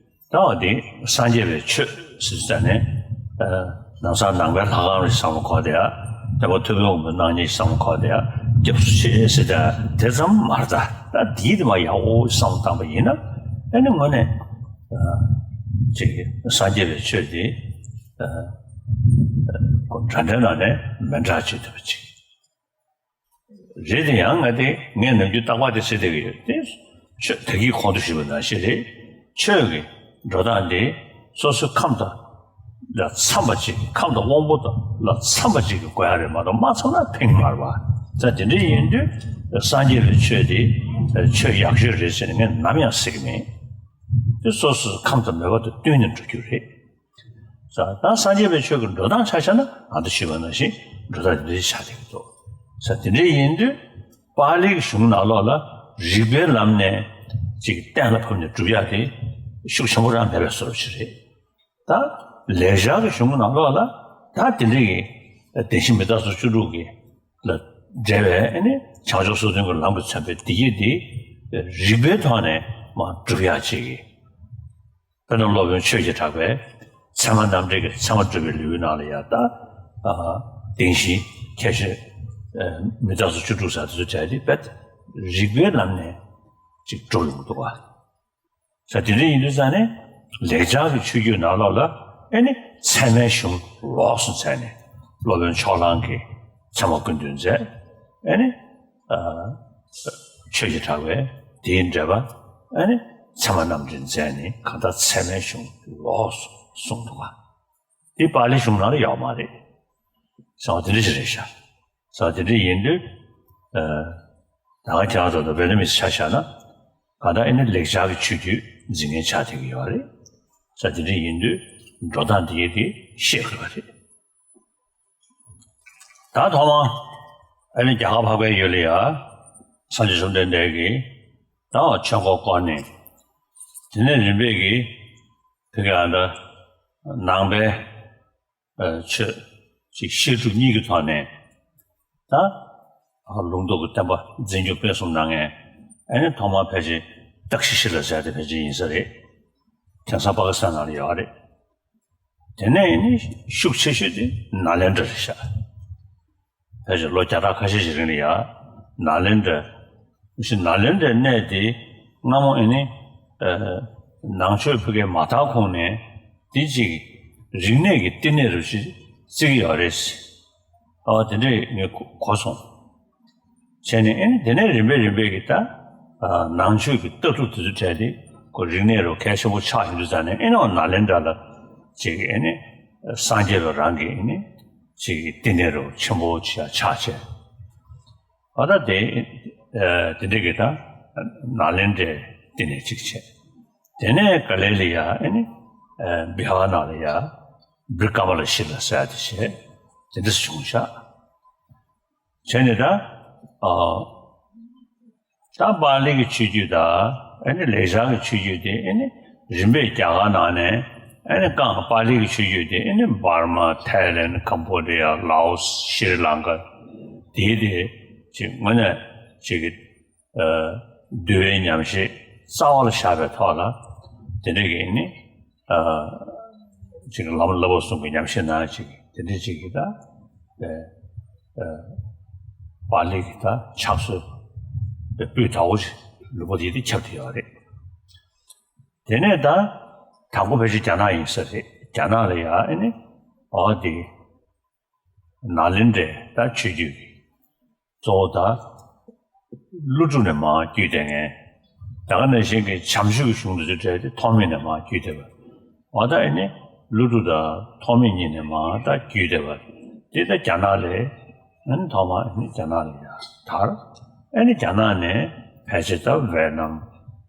ད་འོ་དེ་སངས་རྒྱས་པའི་ཆོས་ཟེར་ཙ་ནས་ནང་སང་ནང་པའི་ལྷ་ཁང་རེད་བསམ་བློ་འཁོར་བསྡད་ཡ། སྟོན་པ་ཐུབ་པའི་དབང་པོའི་སྣང་བརྙན་བསམ་བློ་འཁོར་བསྡད་ཡ། སྐྱབས་སུ་མཆི་ཟེར་ད་དེ་ཙམ་མ་རེད། ད་ད་དེའི་དེ་མ་ཡག་པོ་བསམ་བློ་བཏང་པ་ཡིན་ན་ཨ་ནི་དངོས་གནས། ཅིག་སངས་རྒྱས་པའི་ཆོས་དེ་ཁོ་འདྲ་འདྲའི་ནང་ནས་མི་འདྲ་བྱེད་ཐུབ་པ་ཅིག་རེད། དེ་ཡང་ང་དེ་ངས་ནམ་རྒྱུན་རྟག་པར་དེ་ཟེར་བསྡད་ཀྱི་ཡོད་དེ། ཆོས་ད་གིན་གོང་དུ་ཞུས་པ་ནང་བཞིན་རེད། ཆོས་ཀྱི་འགྲོ་སྟངས་དེ་སོ་སོའི་ཁམས་དང་ལ་འཚམ་པ་ཅིག་ཁམས་དང་དབང་པོ་དང་ལ་འཚམ་པ་ཅིག་གི་དགོས་ཡ་རེད་མ་གཏོགས་མ་འཚམ་ན་ཕན་གྱི་མ་རེད་པ། ད་དེ་འདྲ་ཡིན་དུས་སངས་རྒྱས་པའི་ཆོས་དེ་ཆོས་ཡག་ཤོས་རེད་ཟེར་ནས་ངས་ནམ་ཡང་ཟེར་གྱི་མེད། དེ་སོ་སོའི་ཁམས་དང་མོས་པ་དང་བསྟུན་ནས་འགྲོ་རྒྱུ་རེད། ས་ད་སངས་རྒྱས་པའི་ཆོས་ཀྱི་འགྲོ་སྟངས་ཆ་བཞག་ན་ང་ཚོ་ཞུས་པ་ནང་བཞིན་འགྲོ་སྟངས་དེ་འདྲ་ཆགས་བསྡད་ཀྱི་འདུག་ས་དེ་འདྲ་ཡིན་དུས་པཱ་ལིའི་གཞུང་ནང་ལོགས་ལ་རིགས་པའི་ལམ་ནས་ཅིག་གཏན་ལ་ཕབ་ནས་སྒྲུབ་ཡག་དེ་ཤུགས་ཆེན་པོ་རང་མེད་པའི་བཟོ་འདྲ་ཅིག་རེད། ད་ལེགས་སྦྱར་གྱི་གཞུང་ནང་ལོགས་ལ་ད་དེ་འདྲ་གི་བདེན་བཞི་མི་རྟག་སོགས་བཅུ་དྲུག་གི་ལ་འབྲེལ་བའི་ཨ་ནི་བྱང་ཆུབ་སོ་བདུན་གྱི་ལམ་གྱིས་མཚོན་པའི་བདེ་སྐྱིད་དེ་རིགས་པའི་ཐོག་ནས་མར་སྒྲུབ་ཡག་ཅིག་གི་དཔེར་ན་སློབ་དཔོན་ཆོས་ཀྱི་གྲགས་པས་ཚད་མ་རྣམ་འགྲེལ་གྱི་ཚད་མ་སྒྲུབ་པའི་ལེའུའི་ནང་ལ་ཡང་ད་བདེན་བཞི་ཁྱད་ཆོས་མི་རྟག་སོགས་བཅུ་དྲུག་ཟེར་དེ་ཚོ་བྲལ་ཏེ་རྦད་རིགས་པའི་ལམ་ནས་ཅིག་སྒྲུབ་ཡོང་གི་འདུག་བ། ས་དེ་འདྲ་ཡིན་དུས་ཙང་ནས་ལེགས་སྦྱར་གྱི་ཆོས་བརྒྱུད་ནང་ལོགས་ལ་ཨེ་ནི་ཚད་མའི་གཞུང་ལོགས་སུ་མཛད་ནས་སློབ་དཔོན་ཕྱོགས་གླང་གིས་ཚད་མ་ཀུན་བཏུས་མཛད། ཨེ་ནི་ཆོས་ཀྱི་གྲགས་པས་དེའི་འགྲེལ་པ་ཨེ་ནི་ཚད་མ་རྣམ་འགྲེལ་མཛད་ནས་གང་ལྟར་ཚད་མའི་གཞུང་ལོགས་སུ་གསུངས་འདུག་བ། འདི་པཱ་ལིའི་གཞུང་ནང་ལ་ཡོད་མ་རེད། ས་དེ་འདྲ་ཞིག་རེད་ཤག་ས་དེ་འདྲ་ཡིན་དུས། ད་ང་ཁྱེད་རང་ཚོ་དང་བོད་མི་ཆ་བཞག་ན་གང་ལྟར་ཨེ་ནི་ལེགས་སྦྱར་གྱི་ཆོས་བརྒྱུད་འཛིན་མཁན་ཆགས་བསྡད་ཀྱི་ཡོད་རེད། ས་དེ་འདྲ་ཡིན་དུས་འགྲོ་སྟངས་དེ་དེ་ཤེས་དགོས་པ་རེད། ད་ཐོག་མ་ཨ་ནི་རྒྱ་གར་འཕགས་པའི་ཡུལ་ལ་ཡ་སངས་རྒྱས་བཅོམ་ལྡན་འདས་ཀྱིས་ད་ཆོས་འཁོར་བསྐོར་ནས་དེ་ནས་རིམ་པས་ཀྱིས་དེ་ག་ད་ནང་པའི་ཆོས་ཅིག་བཤད་སྒྲུབ་གཉིས་ཀྱི་ཐོག་ནས་ད་ལུང་རྟོགས་ཀྱི་བསྟན་པ་འཛིན་སྐྱོང་སྤེལ་གསུམ་གནང་མཁན་ཨ་ནི་ཐོག་མར་ཕལ་ཆེར་ཏག་ཤི་ཤི་ལ་ཟེར་དེ་ཕལ་ཆེར་ཡིན་ས་རེད། དེང་སང་པ་ཀི་སི་ཐན་ནང་ལ་ཡོད་རེད། དེ་ནས་ནི་ཤུགས་ཆེ་ཤོས་དེ་ནཱ་ལེནྡྲ་རེད་ཤག་ཕལ་ཆེར་ལོ་བརྒྱ་ཕྲག་ཁ་ཤས་ཤིག་རིང་ལ་ཡ་ནཱ་ལེནྡྲ། ཞེས་ནཱ་ལེནྡྲའི་གནས་དེ་སྔ་མོ་ཨེ་ནི་ནང་ཆོས་ཕ་གིར་མ་དར་གོང་ནས་དེ་གཅིག་རིག་གནས་ཀྱི་བསྟི་གནས་རུ་ཞིག་བརྩི་གི་ཡོད་རེད། ཨ་དེ་འདྲས་ངས་གོ་སོང་། བྱས་ནས་ཨེ་ནི་དེ་ནས་རིམ་པས་རིམ་པས་ཀྱི་ད་ནང་ཆོས་ཀྱི་ལྟ་གྲུབ་དེ་ཚོ་བྲལ་ཏེ་ཁོ་རིག་གནས་རུ་གལ་ཆེན་པོ་ཆགས་ཡོང་དུས་ཙང་ནས་ཨེ་ནི་ནཱ་ལེནྡྲ་ལ་ཅིག་ཨེ་ནི་སངས་རྒྱས་པ་རང་གི་ཨེ་ནི་ཅིག་བསྟི་གནས་རུ་ཆེན་པོ་ཆགས་བྱས། ཨ་ད་དེ་དེ་འདྲ་གི་ད་ནཱ་ལེནྡྲའི་བསྟི་གནས་ཅིག་བྱས། དེ་ནས་ག་ལེ་ལ་ཡ་ཨེ་ནི་བི་ཧར་ནང་ལ་ཡ་བི་ཀ་མ་ལ་ཤི་ལ་ཟེར་ཡ་དེ་བྱས། དེ་འདྲ་བྱུང་ཤག་བྱས་ནས་ད། ཨ། ད་པཱ་ལི་གི་ཆོས་བརྒྱུད་དང་ཨ་ནི་ལེགས་སྦྱར་གྱི་ཆོས་བརྒྱུད་དེ་ཨ་ནི་རིམ་པས་རྒྱ་གར་ནང་ནས་ཨ་ནི་བཀང་། པཱ་ལི་གི་ཆོས་བརྒྱུད་དེ་ཨ་ནི་འབར་མ། ཐའི་ལེན། ཀམ་བྷོ་ཌི་ཡ། ལའོ་སི། ཤྲི་ལང་ཀ། དེའི་དེ་ཅིག་དངོས་གནས་ཅིག་གི་ཨ་འདུལ་བའི་ཉམས་བཞེས་རྩ་བ་ལ་བཞག་པའི་ཐོག་ལ་དེ་འདྲ་གི་ཨ་ནི་ཨ་ཅིག་བླ་མ་བསླབ་པ་གསུམ་གྱི་ཉམས་བཞེས་ནང་ཅིག་དེ་འདྲ་ཅིག་གི་ད། ཨ། ཨ། པཱ་ལི་གི་ད་ཕྱག་སྲོལ་སྤུས་དག་པོ་ཞིག་ལུང་པ་དེ་དེ་ཁྱབ་བསྡད་ཡོད་རེད། དེ་ནས་ད་དང་པོ་ཕལ་ཆེར་རྒྱ་ནག་ཡིན་ས་རེད། རྒྱ་ནག་ལ་ཡ་ཨ་ནི་འོ་དེ་ནཱ་ལེནྡྲའི་ད་ཆོས་བརྒྱུད་ཀྱི་གཙོ་བོ་ད་ཀླུ་སྒྲུབ་ནས་མར་བརྒྱུད་བསྡད་མཁན། ད་ག་ནང་བཞིན་གྱི་བྱམས་ཆོས་ཀྱི་གཞུང་དེ་ཚོའི་གྲས་དེ་ཐོགས་མེད་ནས་མར་བརྒྱུད་བསྡད་པ། འོ་ད་ཨ་ནི་ཀླུ་སྒྲུབ་དང་ཐོགས་མེད་གཉིས་ནས་མར་ད་བརྒྱུད་བསྡད་པ། དེ་ད་རྒྱ་ནག་ལས་ཨ་ནི་ཐོག་མར་ཨ་ནི་རྒྱ་ནག་ལ་ཡར་དར། ཨ་ནི་རྒྱ་ནག་ནས་ཕལ་ཆེར་ད་ཝེ་ནམ།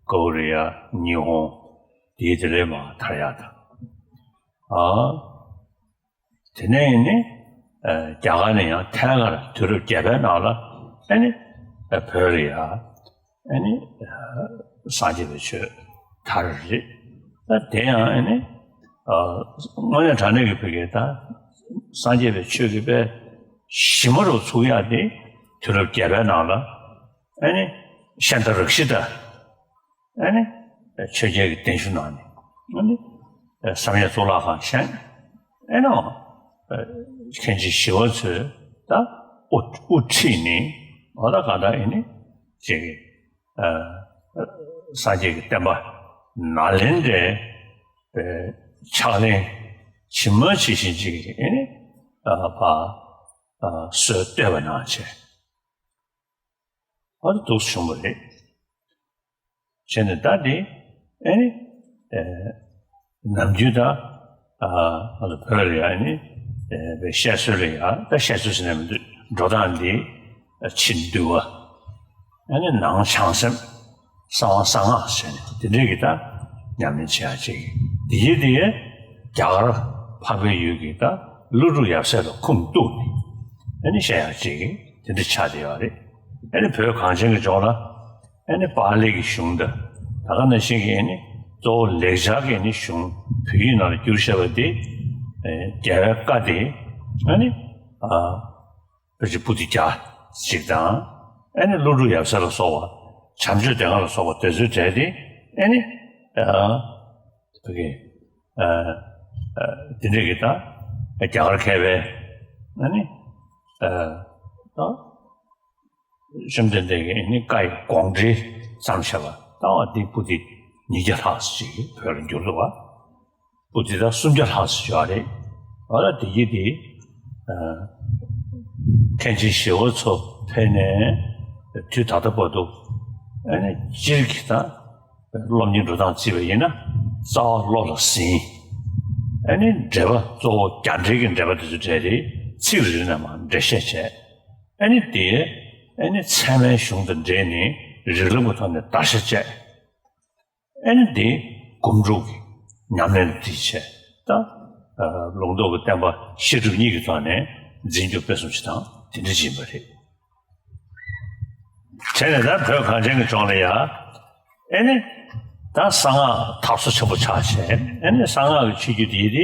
ཀོ་རི་ཡ། ཉི་ཧོང་། དེའི་དེ་ལས་མར་དར་ཡག་དང་། ཨ། དེ་ནས་ཨ་ནི་ཨ་རྒྱ་གར་ནས་ཡང་ཐད་ཀར་དུས་རབས་བརྒྱད་པའི་ནང་ལ་ཨ་ནི་ཨ་བོད་ལ་ཡ་ཨ་ནི་ཨ་སངས་རྒྱས་པའི་ཆོས་དར་རེད། ད་དེ་ཡང་ཨ་ནི་ཨ་དངོས་གནས་དྲང་གནས་ཀྱི་བོད་སྐད་ད་སངས་རྒྱས་པའི་ཆོས་ཀྱི་དཔེ་ཞིབ་མོ་རུ་ཚུགས་ཡག་དེ་དུས་རབས་བརྒྱད་པའི་ནང་ལ་ཨ་ནི་ཤཱནྟ་རཀྵི་ཏ། ཨ་ནི་ཆོས་རྒྱལ་གྱི་གདན་ཞུ་གནང་ནས་ཨ་ནི་བསམ་ཡས་གཙུག་ལག་ཁང་བཞེངས། ཨ་ནི་མཁན་ཆེན་ཞི་བ་འཚོས་ད་དབུ་དབུ་ཁྲིད་ནས་འོ་ད་ག་ད་ཨ་ནི་ཅིག་ཨ་སངས་རྒྱས་ཀྱི་བསྟན་པ་ནཱ་ལེནྡྲའི་ཕྱག་ལེན་ཇི་མ་ཇི་བཞིན་ཅིག་ཨ་ནི་ཨ་ཕ་ཨ་སྲོལ་གཏོད་པ་གནང་བྱས། ཨ་ནི་འདུག་སེ་བྱུང་བ་རེད། བྱས་ནས་ད་འདི་ཨེ་ནི་ཨེ་ནམ་རྒྱུན་ད་ཨ་ང་ཚོ་བོད་ལ་ཡ་ཨེ་ནི་ཨེ་བཤད་སྲོལ་ལ་ཡ་ད་བཤད་སྲོལ་ཟེར་ནས་མི་འདུག་འགྲོ་སྟངས་འདི་ཕྱི་འདུལ་བ། ཨེ་ནི་ནང་བྱང་སེམས། གསང་བ་གསང་སྔགས་ཟེར་ནས་དེ་འདྲའི་གི་ད་ཉམས་ལེན་བྱེད་ཡ་ཅིག་འདི་ཡིན། དེ་ཡས་རྒྱ་གར་འཕགས་པའི་ཡུལ་གྱི་ད་ཀླུ་སྒྲུབ་ཡབ་སྲས་ལ་ཁུངས་གཏུགས་ནས་ཨེ་ནི་བཤད་ཡ་ཅིག་དེ་འདྲ་ཆགས་བསྡད་ཡོད་རེད། ཨེ་ནི་བོད་གངས་ཅན་གྱི་ལྗོངས་ལ་ཨེ་ནི་པཱ་ལི་གི་གཞུང་དང་ད་ག་ནང་བཞིན་གྱི་ཨེ་ནི་གཙོ་བོ་ལེགས་སྦྱར་གྱི་ཨེ་ནི་གཞུང་བོད་ཡིག་ནང་ལ་བསྒྱུར་བཞག་པ་དེ་ཨེ་རྒྱལ་བའི་བཀའ་དེ་ཨེ་ནི་ཨ་ཕལ་ཆེར་པོ་ཏི་བརྒྱ་ཅིག་དང་ཨེ་ནི་ཀླུ་སྒྲུབ་ཡབ་སྲས་ལ་སོགས་པ་བྱམས་ཆོས་སྡེ་ལྔ་ལ་སོགས་པ་དེ་ཚོའི་གྲས་དེ་ཨེ་ནི་ཨ་བོད་ཀྱི་ཨ་ཨ་དེ་འདྲ་གི་ད་རྒྱ་གར་མཁས་པའི་ཨེ་ནི་ཨ་ད། བཅོམ་ལྡན་འདས་ཀྱིས་ནི་བཀའ་ཡི་དགོངས་འགྲེལ་བརྩམས་བཞག་པ་ལྟ་བ་འདི་པོ་ཏི་ཉིས་བརྒྱ་ལྷག་ཅིག་བོད་ལ་བསྒྱུར་འདུག་བ། པོ་ཏི་ད་སུམ་བརྒྱ་ལྷག་ཅིག་ཡོད་རེད། འོ་ད་དེ་གི་དེ་མཁན་ཆེན་ཞི་བ་འཚོ་ཕེབས་ནས་དུས་ད་ལྟ་བར་དུ་ཨ་ནི་སྤྱིར་གྱི་ད་སློབ་གཉེར་འགྲོ་སྟངས་བརྩིས་པ་ཡིན་ན་རྩ་བ་བློ་ལ་ཟིན། ཨ་ནི་འགྲེལ་པ་གཙོ་བོ་རྒྱ་འགྲེལ་གྱི་འགྲེལ་པ་དེ་ཚོ་གྲས་དེ་ཚིག་རེ་རེ་ནས་མར་འགྲེལ་བཤད་བྱས། ཨ་ནི་དེ་ཨ་ནི་ཚད་མའི་གཞུང་དང་འབྲེལ་ནས་རིགས་ལམ་གྱི་ཐོག་ནས་བརྡར་ཤ་བཅད། ཨ་ནི་དེ་སྒོམ་སྒྲུབ་ཀྱི་ཉམས་ལེན་ལ་དེ་བྱས་ད་ལུང་རྟོགས་ཀྱི་བསྟན་པ་བཤད་སྒྲུབ་གཉིས་ཀྱི་ཐོག་ནས་འཛིན་སྐྱོང་སྤེལ་གསུམ་བྱེད་སྟངས་དེ་འདྲ་ཅིག་ཡིན་པ་རེད། བྱས་ནས་ད་བོད་གངས་ཅན་གྱི་ལྗོངས་ལ་ཡ། ཨེ་ནི། ད་གསང་སྔགས་དར་སོ་ཆེན་པོ་ཆགས་བྱས། ཨེ་ནི་གསང་སྔགས་ཀྱི་ཆོས་བརྒྱུད་འདི་ཡི་དེ་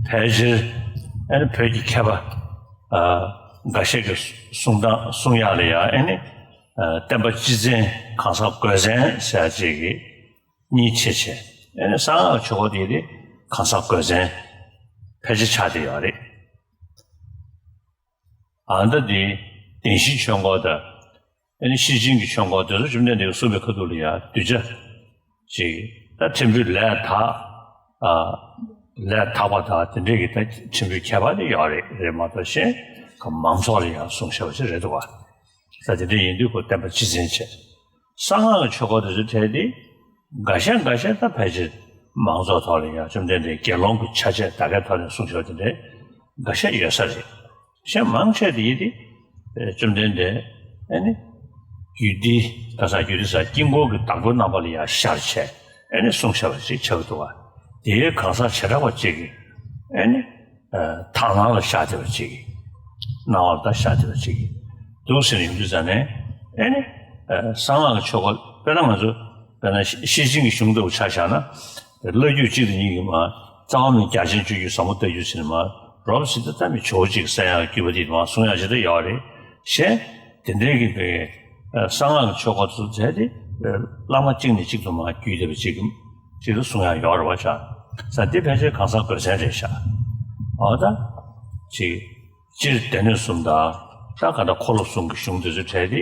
ཕལ་ཆེར། ཨེ་ནི་བོད་ཀྱི་མཁས་པ། ཨ། འགའ་ཤས་ཀྱི་གསུང་སྟངས་གསུང་ཡག་ལ་ཡ་ཨེ་ནི། ཨ། བསྟན་པ་སྤྱི་བཙན་གང་ཟག་སྒོས་བཙན་ཟེར་ཡག་ཅིག་གི་གཉིས་ཕྱེ་བྱས། ཨེ་ནི་གསང་སྔགས་ཀྱི་ཆོས་སྐོར་འདི་ཡི་དེ་གང་ཟག་སྒོས་བཙན་ཕལ་ཆེར་ཆགས་བསྡད་ཡོད་རེད། ཨ། ད་འདི་བདེན་བཞིའི་ཆོས་འཁོར་དང་། ཨ་ནི་ཤེར་ཕྱིན་གྱི་ཆོས་འཁོར་དེ་ཚོ་བཅོམ་ལྡན་འདས་ཀྱིས་གསུངས་པའི་ཁ་ཐུག་ལ་ཡང་གདུལ་བྱ་ཅིག་ད་ཕྲན་བུ་ལས་དག་ཨ། ལས་དག་པ་དང་དེ་འདྲས་ཀྱི་ད་ཕྲན་བུའི་ཁྱད་པར་དེ་ཡོད་རེད། རེད་མ་གཏོགས་གཞན་གྱི་མང་ཚོགས་ལ་ཡང་གསུངས་བཞག་པ་ཞིག་རེད་འདུག་བ། ད་དེ་འདྲས་ཡིན་དུས་ཁོ་བསྟན་པ་སྤྱི་བཙན་བྱས། གསང་སྔགས་ཀྱི་ཆོས་འཁོར་དེ་ཚོའི་གྲས་དེ་འགའ་ཤས་འགའ་ཤས་ད་ཕལ་ཆེར་མང་ཚོགས་ཐོག་ལ་ཡང་བཅོམ་ལྡན་འདས་དགེ་སློང་གི་ཆ་བྱད་ད་གའི་ཐོག་ནས་གསུངས་བཞག་པ་དེ་འདྲས་འགའ་ཤས་ཡོད་ས་རེད། གཞན་མང་ཆེ་དེ་ཡིན་ཏེ། བཅོམ་ལྡན་འདས་ཨ་ནི་རྒྱུད་སྡེ་ག་ས་རྒྱུད་སྡེ་ས་དཀྱིལ་འཁོར་གྱི་བདག་པོའི་རྣམ་པ་ལ་ཡང་ཤར་བྱས་ཨ་ནི་གསུངས་བཞག་པ་ཅིག་ཆགས་ཀྱི་འདུག་བ། དེའི་གང་ཟག་བྱེ་བྲག་པ་ཅིག་གིས་ཨ་ནི་དག་སྣང་ལ་བཞག་བསྡད་པ་ཅིག་ སྣང་བ་ལ་ད་ཤར་བསྡད་པ་ཅིག་འདུག་ཟེར་ཡོང་དུས་ཙང་ནས། ཨེ་ནི། ཨ། གསང་སྔགས་ཀྱི་ཆོས་སྐོར། དཔེར་ན་ང་ཚོ། དཔེར་ན་ཤེར་ཕྱིན་གྱི་གཞུང་ལྟ་བུ་ཆ་བཞག་ན། བླ་བརྒྱུད་གཅིག་དང་གཉིས་ཀྱིས་མར་རྩ་བ་མིན་རྒྱ་ཆེན་སྤྱོད་བརྒྱུད་ཟབ་མོ་ལྟ་བརྒྱུད་ཟེར་ནས་མར་རོབ་ཙམ་ད་ལྟ་མི་ཇོ་བོ་གཅིག་གསན་ཡག་བརྒྱུད་པ་དེ་མར་གསུང་ཡག་ཅིག་ད་ཡོད་རེད། གཞན་དེ་འདྲའི་གི་པའི་གསང་སྔགས་ཀྱི་ཆོས་སྐོར་ཚོ་བྱས་ཏེ། བླ་མ་གཅིག་ནས་གཅིག་ཏུ་མར་བརྒྱུད་བསྡད་པ་ཅིག་གཅིག་ཏུ་གསུང་ཡག་ཡོད་རེད་བ་ཆ། ས་འདི་ཕལ་ཆེར་གང་ཟག་དགོས་མཚན་རེད་ཤག་འོ་ད་ཅིག་སྤྱིར་སྡེ་སྣོད་གསུམ་དང་། ད་ག་འདྲ་འཁོར་ལོ་གསུམ་གྱི་གཞུང་འདི་ཚོ་བྲལ་ཏེ།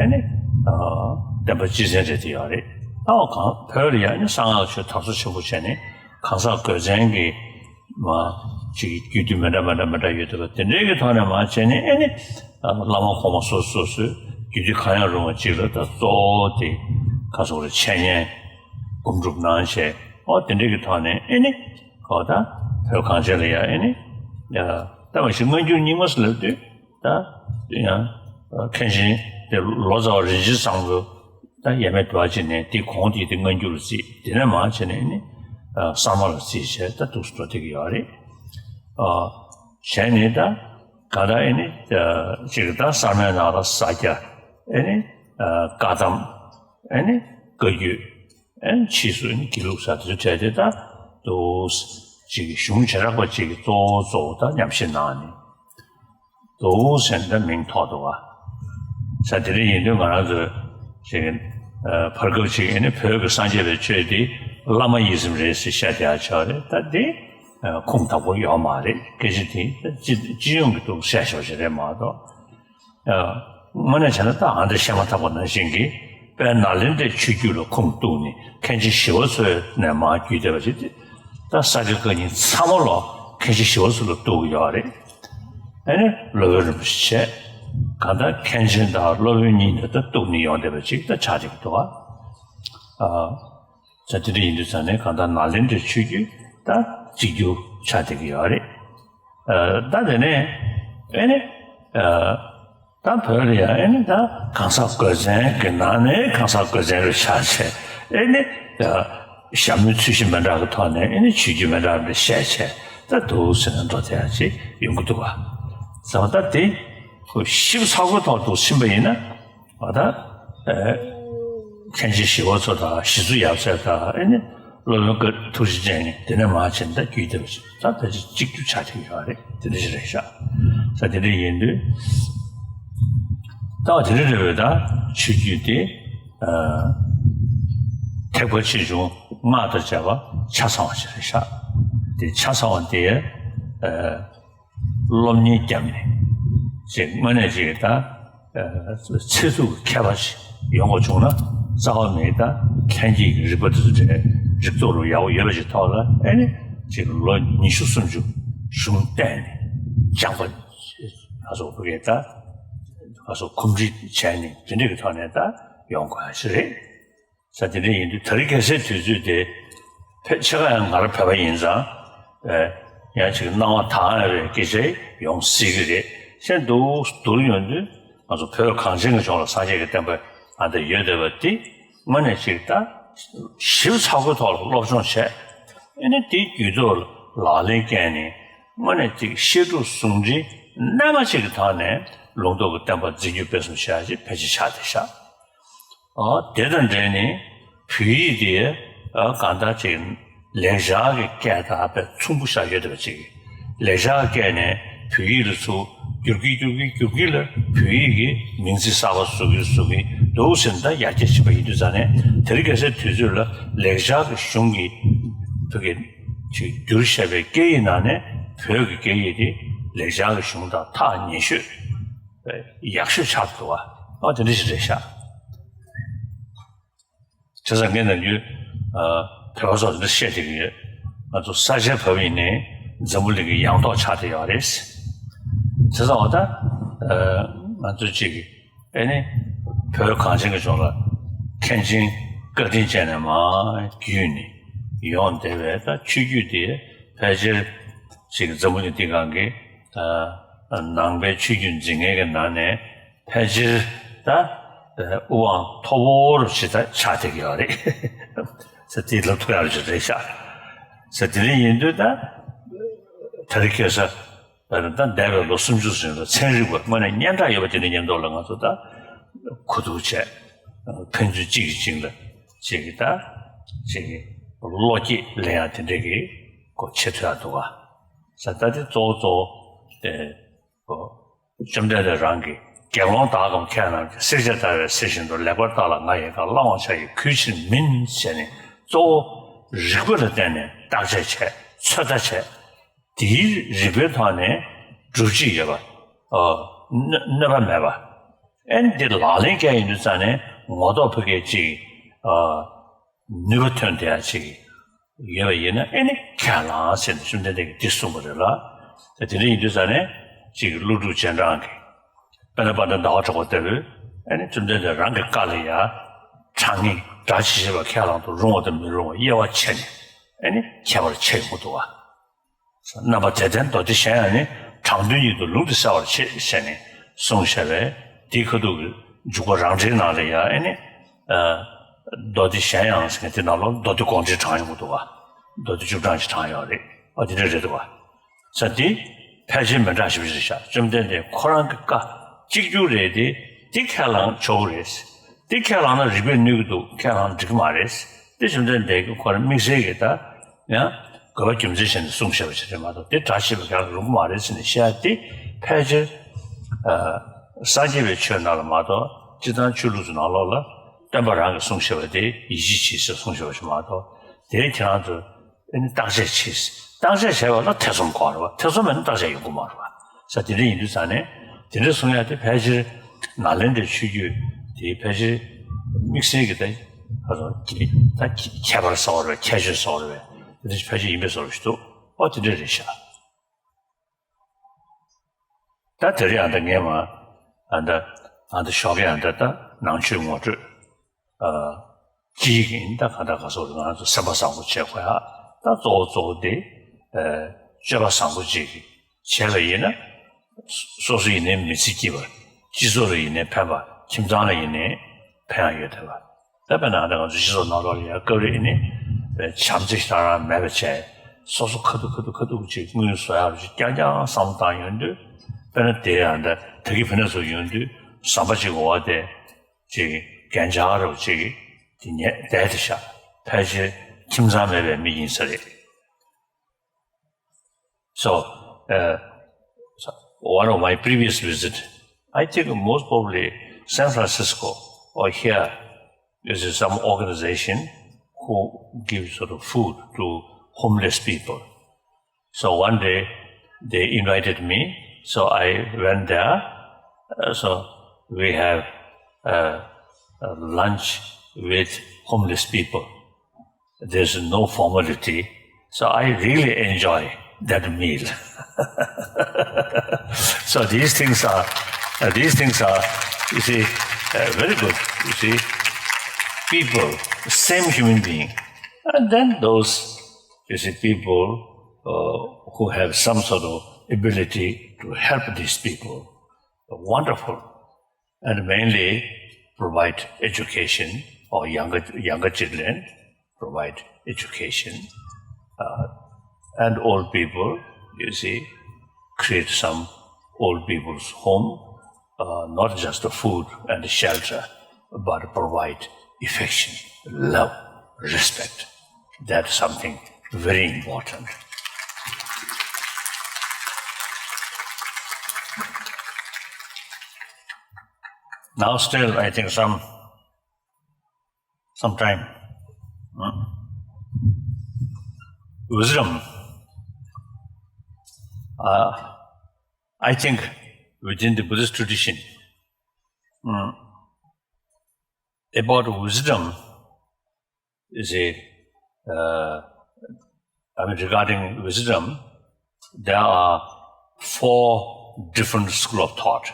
ཨེ་ནི། ཨ། བསྟན་པ་སྤྱི་མཚན་རེད་དེ་ཡོད་རེད། ད་འོ་གང་བོད་ལ་ཡང་ནི་གསང་སྔགས་ཆོས་དར་སོ་ཆེན་པོ་བྱས་ནས་གང་ཟག་དགོས་མཚན་གྱི་མ་ཅིག་རྒྱུད་སྡེ་མི་འདྲ་མི་འདྲ་མི་འདྲ་ཡོད་འདུག་པ་དེ་འདྲའི་གི་ཐོག་ནས་མ་བྱས་ནས། ཨེ་ནི། ཨ། བླ་མ་གོང་མ་སོ་སོ་སོ་སོའི་རྒྱུད་སྡེ་གང་ཡང་རུང་བ་ཅིག་ལ་ད་གཙོ་བོ་དེ་ག་སོགས་རེད། འཆད་ཉན་སྒོམ་སྒྲུབ་གནང་བྱས། འོ་དེ་འདྲའི་གི་ཐོག་ནས། ཨེ་ནི། གོ་ད་བོད་གངས་ཅན་ལ་ཡ། ཨེ་ནི། ཡ། ད་མ་གཞི་སྔ་འགྱུར་རྙིང་མ་ཟེར་ལབ་དུས། ད་ཡང་མཁན་ཆེན་དེ་ལོ་ཙཱ་བ་རིན་ཆེན་བཟང་པོ་ད་ཡ་མེད་འགྲོ་བ་ཅིག་ནས་དེ་གོང་དེ་དེ་སྔ་འགྱུར་རྩིས། དེ་ནས་མར་བྱས་ནས་ནི་གསར་མ་ལ་རྩིས་བྱས་ད་འདུག་སེ་འགྲོ་བསྡད་ཀྱི་ཡོད་རེད། ཨ། བྱས་ནས་ད་ག་ད་ཨེ་ནི་ཅིག་ད་གསར་མའི་ནང་ལ་ས་སྐྱ། ཨེ་ནི་བཀའ་གདམས། ཨེ་ནི་བཀའ་བརྒྱུད། ཨེ་ནི་ཕྱིས་སུ་ཨེ་ནི་དགེ་ལུགས་ས་དེ་ཚོ་བྲལ་ཏེ། ད་འདུག་སེ་ཅིག་གཞུང་བྱེ་བྲག་པ་ཅིག་གི་གཙོ་བོ་གཙོ་བོ་ད་ཉམས་བཞེས་གནང་ནས། འདུག་སེ་ད་མིང་ཐོགས་འདུག་བ། ས་དེ་འདྲ་ཡིན་དུས་ང་རང་ཚོ་ཅིག་ཨ། བར་སྐབས་ཅིག་ཨེ་ནི་བོད་ཀྱི་སངས་རྒྱས་པའི་ཆོས་དེ་བླ་མ་ཡིད་བཞིན་རེད་ཟེར་བཤད་བསྡད་ཡག་ཆགས་རེད། ད་དེ་ཨ། ཁུངས་དག་པོ་ཡོད་མ་རེད། སྐད་ཆ་དེ་ད་སྤྱི་སྤྱི་ཡོངས་ཀྱི་འདུག་བཤད་ཤོག་ཞིག་རེད་མ་གཏོགས། ཨ། དངོས་གནས་བྱས་ན་ད་ཨ་འདྲ་བཤད་མ་ཐག་པ་ནང་བཞིན་གྱི་དཔལ་ནཱ་ལེནྡྲའི་ཆོས་བརྒྱུད་ལ་ཁུངས་གཏུགས་ནས་མཁན་ཆེན་ཞི་བ་འཚོ་ནས་མར་བརྒྱུད་བསྡད་པ་ཞིག་དེ། ད་ས་དགེ་བཀའ་རྙིང་ཚང་མ་ལོ་མཁན་ཆེན་ཞི་བ་འཚོ་ལ་གཏུགས་ཀྱི་ཡོད་རེད། ཨེ་ནི་སློབ་དཔོན་རིན་པོ་ཆེ་བྱས། གང་ལྟར་མཁན་ཆེན་དང་སློབ་དཔོན་གཉིས་ནས་ད་གཏུགས་ནས་ཡོང་བསྡད་པ་ཅིག་ད་ཆགས་བསྡད་ཀྱི་འདུག་ཨ། ཨ། ད་དེ་འདྲ་ཡིན་དུས་ཙང་ནས་གང་ལྟར་ནཱ་ལེནྡྲའི་ཆོས་བརྒྱུད་ད་གཅིག་གྱུར་ཆགས་བསྡད་ཀྱི་ཡོད་རེད། ཨ། ད་དེ་ནས་ཨེ་ནི། ཨ། ད་བོད་ལ་ཡང་ཨེ་ནི་ད་གང་ཟག་དགོས་མཚན་གྱི་ནང་ནས་གང་ཟག་དགོས་མཚན་རུ་ཆགས་བྱས། ཨེ་ནི་ད་ཞྭ་མོའི་ཚུལ་བཞིན་མི་འདྲ་གི་ཐོག་ནས་ཨེ་ནི་ཆོས་བརྒྱུད་མི་འདྲ་འདྲ་བཤད་བྱས། ད་འདུག་སེ་ན་འགྲོ་བསྡད་ཡག་ཅིག་ཡོང་གི་འདུག་བ། ཟེར་བ་ད་དེ་ཁོ་ཞིབ་ཚགས་པོའི་ཐོག་ཏུ་ཕྱིན་པ་ཡིན་ན། ཨ། ད་ཨེ། མཁན་ཆེན་ཞི་བ་འཚོ་དང་ཞི་འཚོ་ཡབ་སྲས་དང་། ཨེ་ནི་སློབ་དཔོན་བཀའ་ཐུགས་རྗེ་ཅན་གྱིས་དེ་ནས་མར་བྱས་ནས་ད་བརྒྱུད་བསྡད་པ་ཞིག་ད་ཕལ་ཆེར་གཅིག་གྱུར་ཆགས་བསྡད་ཡོད་རེད། དེ་འདྲ་ཞིག་རེད་ཤག་ས་དེ་འདྲ་ཡིན་དུས། ད་དེ་འདྲ་རེད་པས། ད་ཆོས་བརྒྱུད་དེ་ཨ། ཐེག་པ་ཆེ་ཆུང་སྔགས་དང་བཅས་པ་ཆ་ཚང་བ་ཞིག་རེད་ཤག་དེ་ཆ་ཚང་བ་དེ་ཨ། སློབ་གཉེར་བརྒྱབ་ནས་ཅིག་དངོས་གནས་ཅིག་ད་ཨ། ཚད་ཐུབ་ཀྱི་མཁས་པ་ཞིག་ཡོང་དགོས་བྱུང་ན། རྩ་བ་མེད་ད་ལྷན་སྐྱེས་ཀྱི་རིག་པ་དེ་ཚོ་དེ་རིག་སྟོབས་རུ་ཡག་པོ་ཡོད་པ་ཞིག་ཐོག་ལ། ཨེ་ནི་ཅིག་ལོ་ཉི་ཤུ་སུམ་ཅུ་གཞུང་བསྟེན་ནས་སྦྱངས་པ་ག་སོགས་ཕ་གིར་ད་ག་སོགས་གོམས་འདྲིས་བྱས་ནས་དེ་འདྲ་གི་ཐོག་ནས་ད་ཡོང་དགོས་ཡག་ཞིག་རེད། ས་དེ་འདྲ་ཡིན་དུས་དེ་རིང་ཁ་སང་དུས་ཚོད་དེ་ཕལ་ཆེ་བ་ཡང་ང་རང་བོད་པ་ཡིན་ཙང་། ཨེ། ཡང་ཅིག་སྣང་བ་དྭངས་ཡག་པའི་སྐད་ཆ་ཡོང་སྲིད་ཀྱི་རེད། གཞན་འདུག་སྡུར་ཡོང་དུས་ང་ཚོ་བོད་གངས་ཅན་གྱི་ལྗོངས་ལ་སངས་རྒྱས་ཀྱི་བསྟན་པ་ཨ་འདི་ཡོད་བསྡད་པ་འདི་དངོས་གནས་ཅིག་ད་ཞིབ་ཚགས་པོའི་ཐོག་ལ་སློབ་སྦྱོང་བྱས། ཨེ་ནི་དེའི་རྒྱུད་ཐོག་ལ་ལག་ལེན་བཀལ་ནས་དངོས་གནས་ཅིག་བཤད་སྒྲུབ་ཟུང་འབྲེལ་རྣལ་མ་ཅིག་གི་ཐོག་ནས་ལུང་རྟོགས་ཀྱི་བསྟན་པ་འཛིན་སྐྱོང་སྤེལ་གསུམ་བྱ་ཡག་ཅིག་ཕལ་ཆེར་ཆགས་བསྡད་ཤག་ཨ། དེ་དང་འབྲེལ་ནས་བོད་ཡིག་དེ་ཨ། གང་ལྟར་ཅིག་ལེགས་སྦྱར་གྱི་སྐད་དང་དཔེ་མཚུངས་པོ་བཞག་ཡོད་བསྡད་པ་ཅིག་ལེགས་སྦྱར་སྐད་ནས་བོད་ཡིག་ལ་ཚུར་བསྒྱུར་གྱིན་བསྒྱུར་གྱིན་བསྒྱུར་གྱིན་ལ་བོད་ཡིག་གི་མིང་ཚིག་གསར་པ་བཟོ་གིན་བཟོ་གིན་འདུག་སེ་ད་ཡར་རྒྱས་ཕྱིན་པ་ཡིན་དུས་ཙང་ནས། དེ་རིང་ཁ་སང་དུས་ཚོད་ལ་ལེགས་སྦྱར་གྱི་གཞུང་གི་བོད་ཀྱི་ཅིག་བསྒྱུར་བཞག་པའི་སྐད་ཡིག་ནང་ནས་བོད་ཀྱི་སྐད་ཡིག་དེ་ལེགས་སྦྱར་གྱི་གཞུང་དང་ཐག་ཉེ་ཤོས། ཡག་ཤོས་ཆགས་འདུག་བ། ཨ། དེ་འདྲ་ཞིག་རེད་ཤག་བྱས་ཙང་ངས་ནམ་རྒྱུན་ཨ། བོད་པ་ཚོར་འདི་བཤད་བསྡད་ཀྱི་ཡོད། ང་ཚོ་ས་ཆ་བབ་ཡིན་ནའི་འཛམ་བུ་གླིང་གི་ཡང་ཐོག་ཆགས་བསྡད་ཡོད་རེད། བྱས་ཙང་འོ་ད་ཨ། ང་ཚོ་གཅིག་ཨེ་ནི་བོད་གངས་ཅན་གྱི་ལྗོངས་ལ་མཁན་ཆེན་བཀའ་དྲིན་ཅན་ནས་མར་བརྒྱུད་ནས་ཡོང་བསྡད་པའི་ད་ཆོས་བརྒྱུད་དེ་ཕལ་ཆེར་ཅིག་འཛམ་བུ་གླིང་འདི་སྒང་གི་ཨ། ནང་པའི་ཆོས་བརྒྱུད་འཛིན་མཁན་གྱི་ནང་ནས་ཕལ་ཆེར་ད་དབུ་འཕང་མཐོ་པོ་རུ་ཞིག་ད་ཆགས་བསྡད་ཀྱི་ཡོད་རེད། ས་དེ་ལབ་ཐུབ་ཡག་ཅིག་རེད་ཤག་ས་དེ་འདྲ་ཡིན་དུས་ད་དེ་རིང་ཁ་སང་ ད་ད་འདས་པའི་ལོ་སུམ་ཅུ་ཟིན་ལ་ཚན་རིག་པ་དངོས་གནས་སྙན་གྲགས་ཡོད་པ་དེ་འདྲ་མཉམ་དུ་ལ་ང་ཚོ་ད་གོ་བསྡུར་བྱས། ཕན་ཚུན་གཅིག་གིས་གཅིག་ལ་གཅིག་གིས་ད་གཅིག་གིས་བློ་སྐྱེད་ལེན་ཡ་དེ་འདྲ་གི་གོ་ཆེ་ཐུབ་ཡ་འདུག་ག་ས་ད་དེ་གཙོ་བོ་གཙོ་བོ་དེ་གོ་བཅོམ་ལྡན་འདས་རང་གིས་དགེ་སློང་དག་གམ་མཁས་རྣམས་ཀྱིས། བསྲེགས་བཅད་བརྡར་བའི་གསེར་བཞིན་དུ། ལེགས་པར་བརྟགས་ལ་ང་ཡི་བཀའ། བླང་བར་བྱ་ཡི་གུས་ཕྱིར་མིན། ཟེར་ནས་གཙོ་བོ་རིགས་པ་ལ་བརྟེན་ནས་བརྟག་དཔྱད་བྱས། ཚོད་ལྟ་བྱས། དེའི་རིགས་པའི་ཐོག་ནས་སྒྲུབ་བྱེད་ཡོད་པ། ཨ། གནོད་གནོད་པ་མེད་པ། ཨེ་འདི་ལག་ལེན་བཀལ་ཡོང་དུས་ཙང་ནས་ངོ་ཐོག་ཕ་གིའི་ཅིག་ཨ། ནུས་པ་ཐོན་བསྡད་ཡ་ཅིག་ཡོད་པ་ཡིན་ན། ཨེ་ནི་ཁས་བླངས་ཟེར་ནས་བཅོམ་ལྡན་འདས་ཀྱིས་འདི་གསུངས་པ་རེད་ལ། དེ་དེ་འདྲ་ཡིན་དུས་ཙང་ནས་ཅིག་ཀླུ་སྒྲུབ་རྗེས་འབྲང་གིས། དཔེར་ན་དཔལ་ལྡན་ཟླ་བ་གྲགས་པ་ལྟ་བུས་ཨེ་ནི་བཅོམ་ལྡན་འདས་རང་གི་བཀའ་ལ་ཡ་དྲང་ངེས་སྒྲ་ཇི་བཞིན་པ་ཁས་བླངས་དུ་རུང་བ་དང་མི་རུང་བ་དབྱེ་བ་ཕྱེ་ནས་ཨེ་ནི་ཁྱད་པར་ཕྱེ་ཡོང་གི་འདུག་བ། རྣམ་པ་དེ་ལྡན་མདོ་སྡེ་གཞན་ཡང་ནི། དྲང་དོན་ཉིད་དུ་ལུགས་འདི་གསལ་བར་བྱེད། ཟེར་ནས་གསུངས་བཞག་པས། དེའི་ཁ་ཐུག་གི་འཇུག་པ་རང་འགྲེལ་ནང་ལ་ཡང་ཨེ་ནི། ཨ། མདོ་སྡེ་གཞན་ཡང་ཟེར་མཁན་དེ་ནང་ལོགས་མདོ་སྡེ་དགོངས་འགྲེལ་དྲངས་ཡོང་གི་འདུག་བ། མདོ་སྡེ་བཅུ་གྲངས་ཤིག་དྲངས་ཡོད་རེད། ཨ་དེ་འདྲ་རེད་འདུག་བ། ས་འདི་ཕལ་ཆེར་མི་འདྲ་ཞིག་རེད་ཤག་བཅོམ་ལྡན་འདས་ཁོ་རང་གི་བཀའ་གཅིག་གྱུར་རེད་དེ། འདི་ཁས་བླངས་ཆོག་གི་རེད། འདི་ཁས་བླངས་ན་རིགས་པས་གནོད་ཀྱི་འདུག་ཁས་བླངས་འགྲིག་གི་མ་རེད། འདི་བཅོམ་ལྡན་འདས་ཀྱིས་ཁོ་རང་དམིགས་བསལ་གྱི་ད། ཡང་དགོས་པ་རྒྱུ་མཚན་བྱས་ནས་གསུངས་བཞག་པ་ཞིག་རེད་མ་གཏོགས། དེ་སྒྲ་ཆེ་བའི་ཁ་ལ་རུང་གི་མ་རེད་ཟེར་ནས་བཤད་ཡ་དེ་ཕལ་ཆེར། ཨ། སངས་རྒྱས་པའི་ཆོས་ནང་ལ་མ་གཏོགས། སྤྱིར་བཏང་ཆོས་ལུགས་ཚོ་ནང་ལོགས་ལ་སྟོན་པ་རང་གིས་གསུངས་བཞག་པ་དེ་ཡིད་ཆེས་བྱེད་ཟེར་གསུངས་བཞག་པ་ཞིག་མ་གཏོགས། དེ་ཁྱེད་རང་ཚོས་ཨ་ནི་བརྟག་དཔྱད་བྱེད། བརྟག་དཔྱད་བྱས་པ་ལ་ཐེ་ཚོམ་དགོས་རེད་བ། ཐེ་ཚོམ་མེད་ན་བརྟག་དཔྱད་ཡོང་གི་མ་རེད་བ། ས་དེ་འདྲ་ཡིན་དུས་ཙང་ནས་དེ་འདྲ་གསུང་ཡ་དེ་ཕལ་ཆེར་ནཱ་ལེནྡྲའི་ཆོས་བརྒྱུད་དེ་ཕལ་ཆེར་དམིགས་བསལ་གྱི་ད་ཨ་ད་ཁྱད་པར་ཟེར་བ་རེད་བས། ཁྱད་ཆོས་ཟེར་བ་རེད་བས། དེ་འདྲ་ཕལ་ཆེར་ཡིན་པའི་བཟོ་འདྲ་ཞིག་འདུག་ཨོ་དེ་འདྲ་རེད་ཤག་ད་དེ་རིང་ཨ་ད་ངས་མ་ཨ་ད་ཨ་ད་ཞོགས་ཀས་ཨ་ད་ད་ནང་ཆོས་ངོ་སྤྲོད། ཨ། ཅིག་ཡིན་ད་ག་ད་ག་སོགས་ང་ཚོ་སེམས་པ་བཟང་པོ་བྱེད་དགོས་ཡ། ད་གཙོ་བོ་གཙོ་བོ་དེ། ཨ། སྤྱོད་པ་བཟང་པོ་ཅིག་བྱས་པ་ཡིན་ན། སོ་སོ་ཡིན་ནའི་མི་ཚེ་སྐྱིད་པ། སྤྱི་ཚོགས་ལ་ཡིན་ནའི་ཕན་པ། ཁྱིམ་ཚང་ལ་ཡིན་ནའི་ཕན་ཡ་ཡོད་བསྡད་པ། ད་དཔེར་ན་ད་ང་ཚོ་སྤྱི་ཚོགས་ནང་ལོགས་ལ་ཡ་སྐབས་རེ་ཡིན་ནའི་བྱམས་བརྩེ་ཞེ་དྲག་རང་མེད་པ་བྱས། སོ་སོ་ཁ་ཐུག་ཁ་ཐུག་ཁ་ཐུག་ཅིག་དངུལ་བཟོ་ཡ་རུ་ཅིག་རྐྱང་རྐྱང་བསམ་བློ་བཏང་ཡོང་དུས། དཔེར་ན་དེ་ཡང་ད་ད་གི་བུ་ནས་ཚོ་ཡོང་དུས་ཟམ་པ་ཅིག་འོག་དེ། ཅིག་རྒྱན་ཆ་རུ་ཅིག་དེ་ཉལ་བསྡད་དེ་ཤག་ཕལ་ཆེར་ཁྱིམ་ཚང་མེད་པའི་མི་ཡིན་ས་རེད། So, uh, so one of my previous visit, I think most probably San Francisco or here, this is some organization who gives sort of food to homeless people. So one day they invited me, so I went there. Uh, so we have uh, uh, lunch with homeless people. There's no formality, so I really enjoy that meal. So these things are, uh, these things are, you see, uh, very good. You see, people, same human being, and then those, you see, people uh, who have some sort of ability to help these people. Wonderful. And mainly provide education or younger, younger children, provide education. Uh, and old people, you see, create some old people's home, uh, not just the food and the shelter, but provide affection, love, respect. That's something very important. Now, still, I think some, some time. Hmm? Wisdom. Uh, I think within the Buddhist tradition, hmm, about wisdom, you see, uh, I mean, regarding wisdom, there are four different school of thought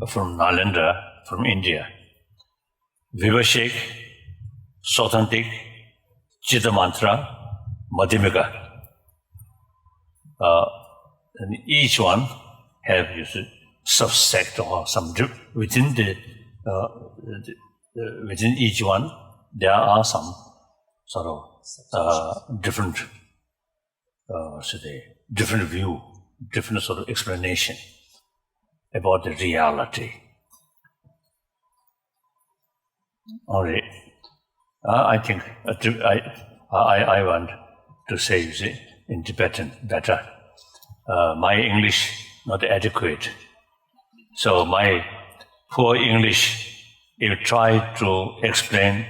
from Nalanda, from India. Vibhashik, Sautrantik, Chittamantra, Madhyamika. Uh, and each one have, you see, subsect or some di- within the, uh, the, uh, within each one there are some sort of uh, different uh, so the different view, different sort of explanation about the reality. All right. Uh, I think uh, to- I, I, I want to say, you see, in Tibetan better. Uh, my English not adequate. So my poor English, if try to explain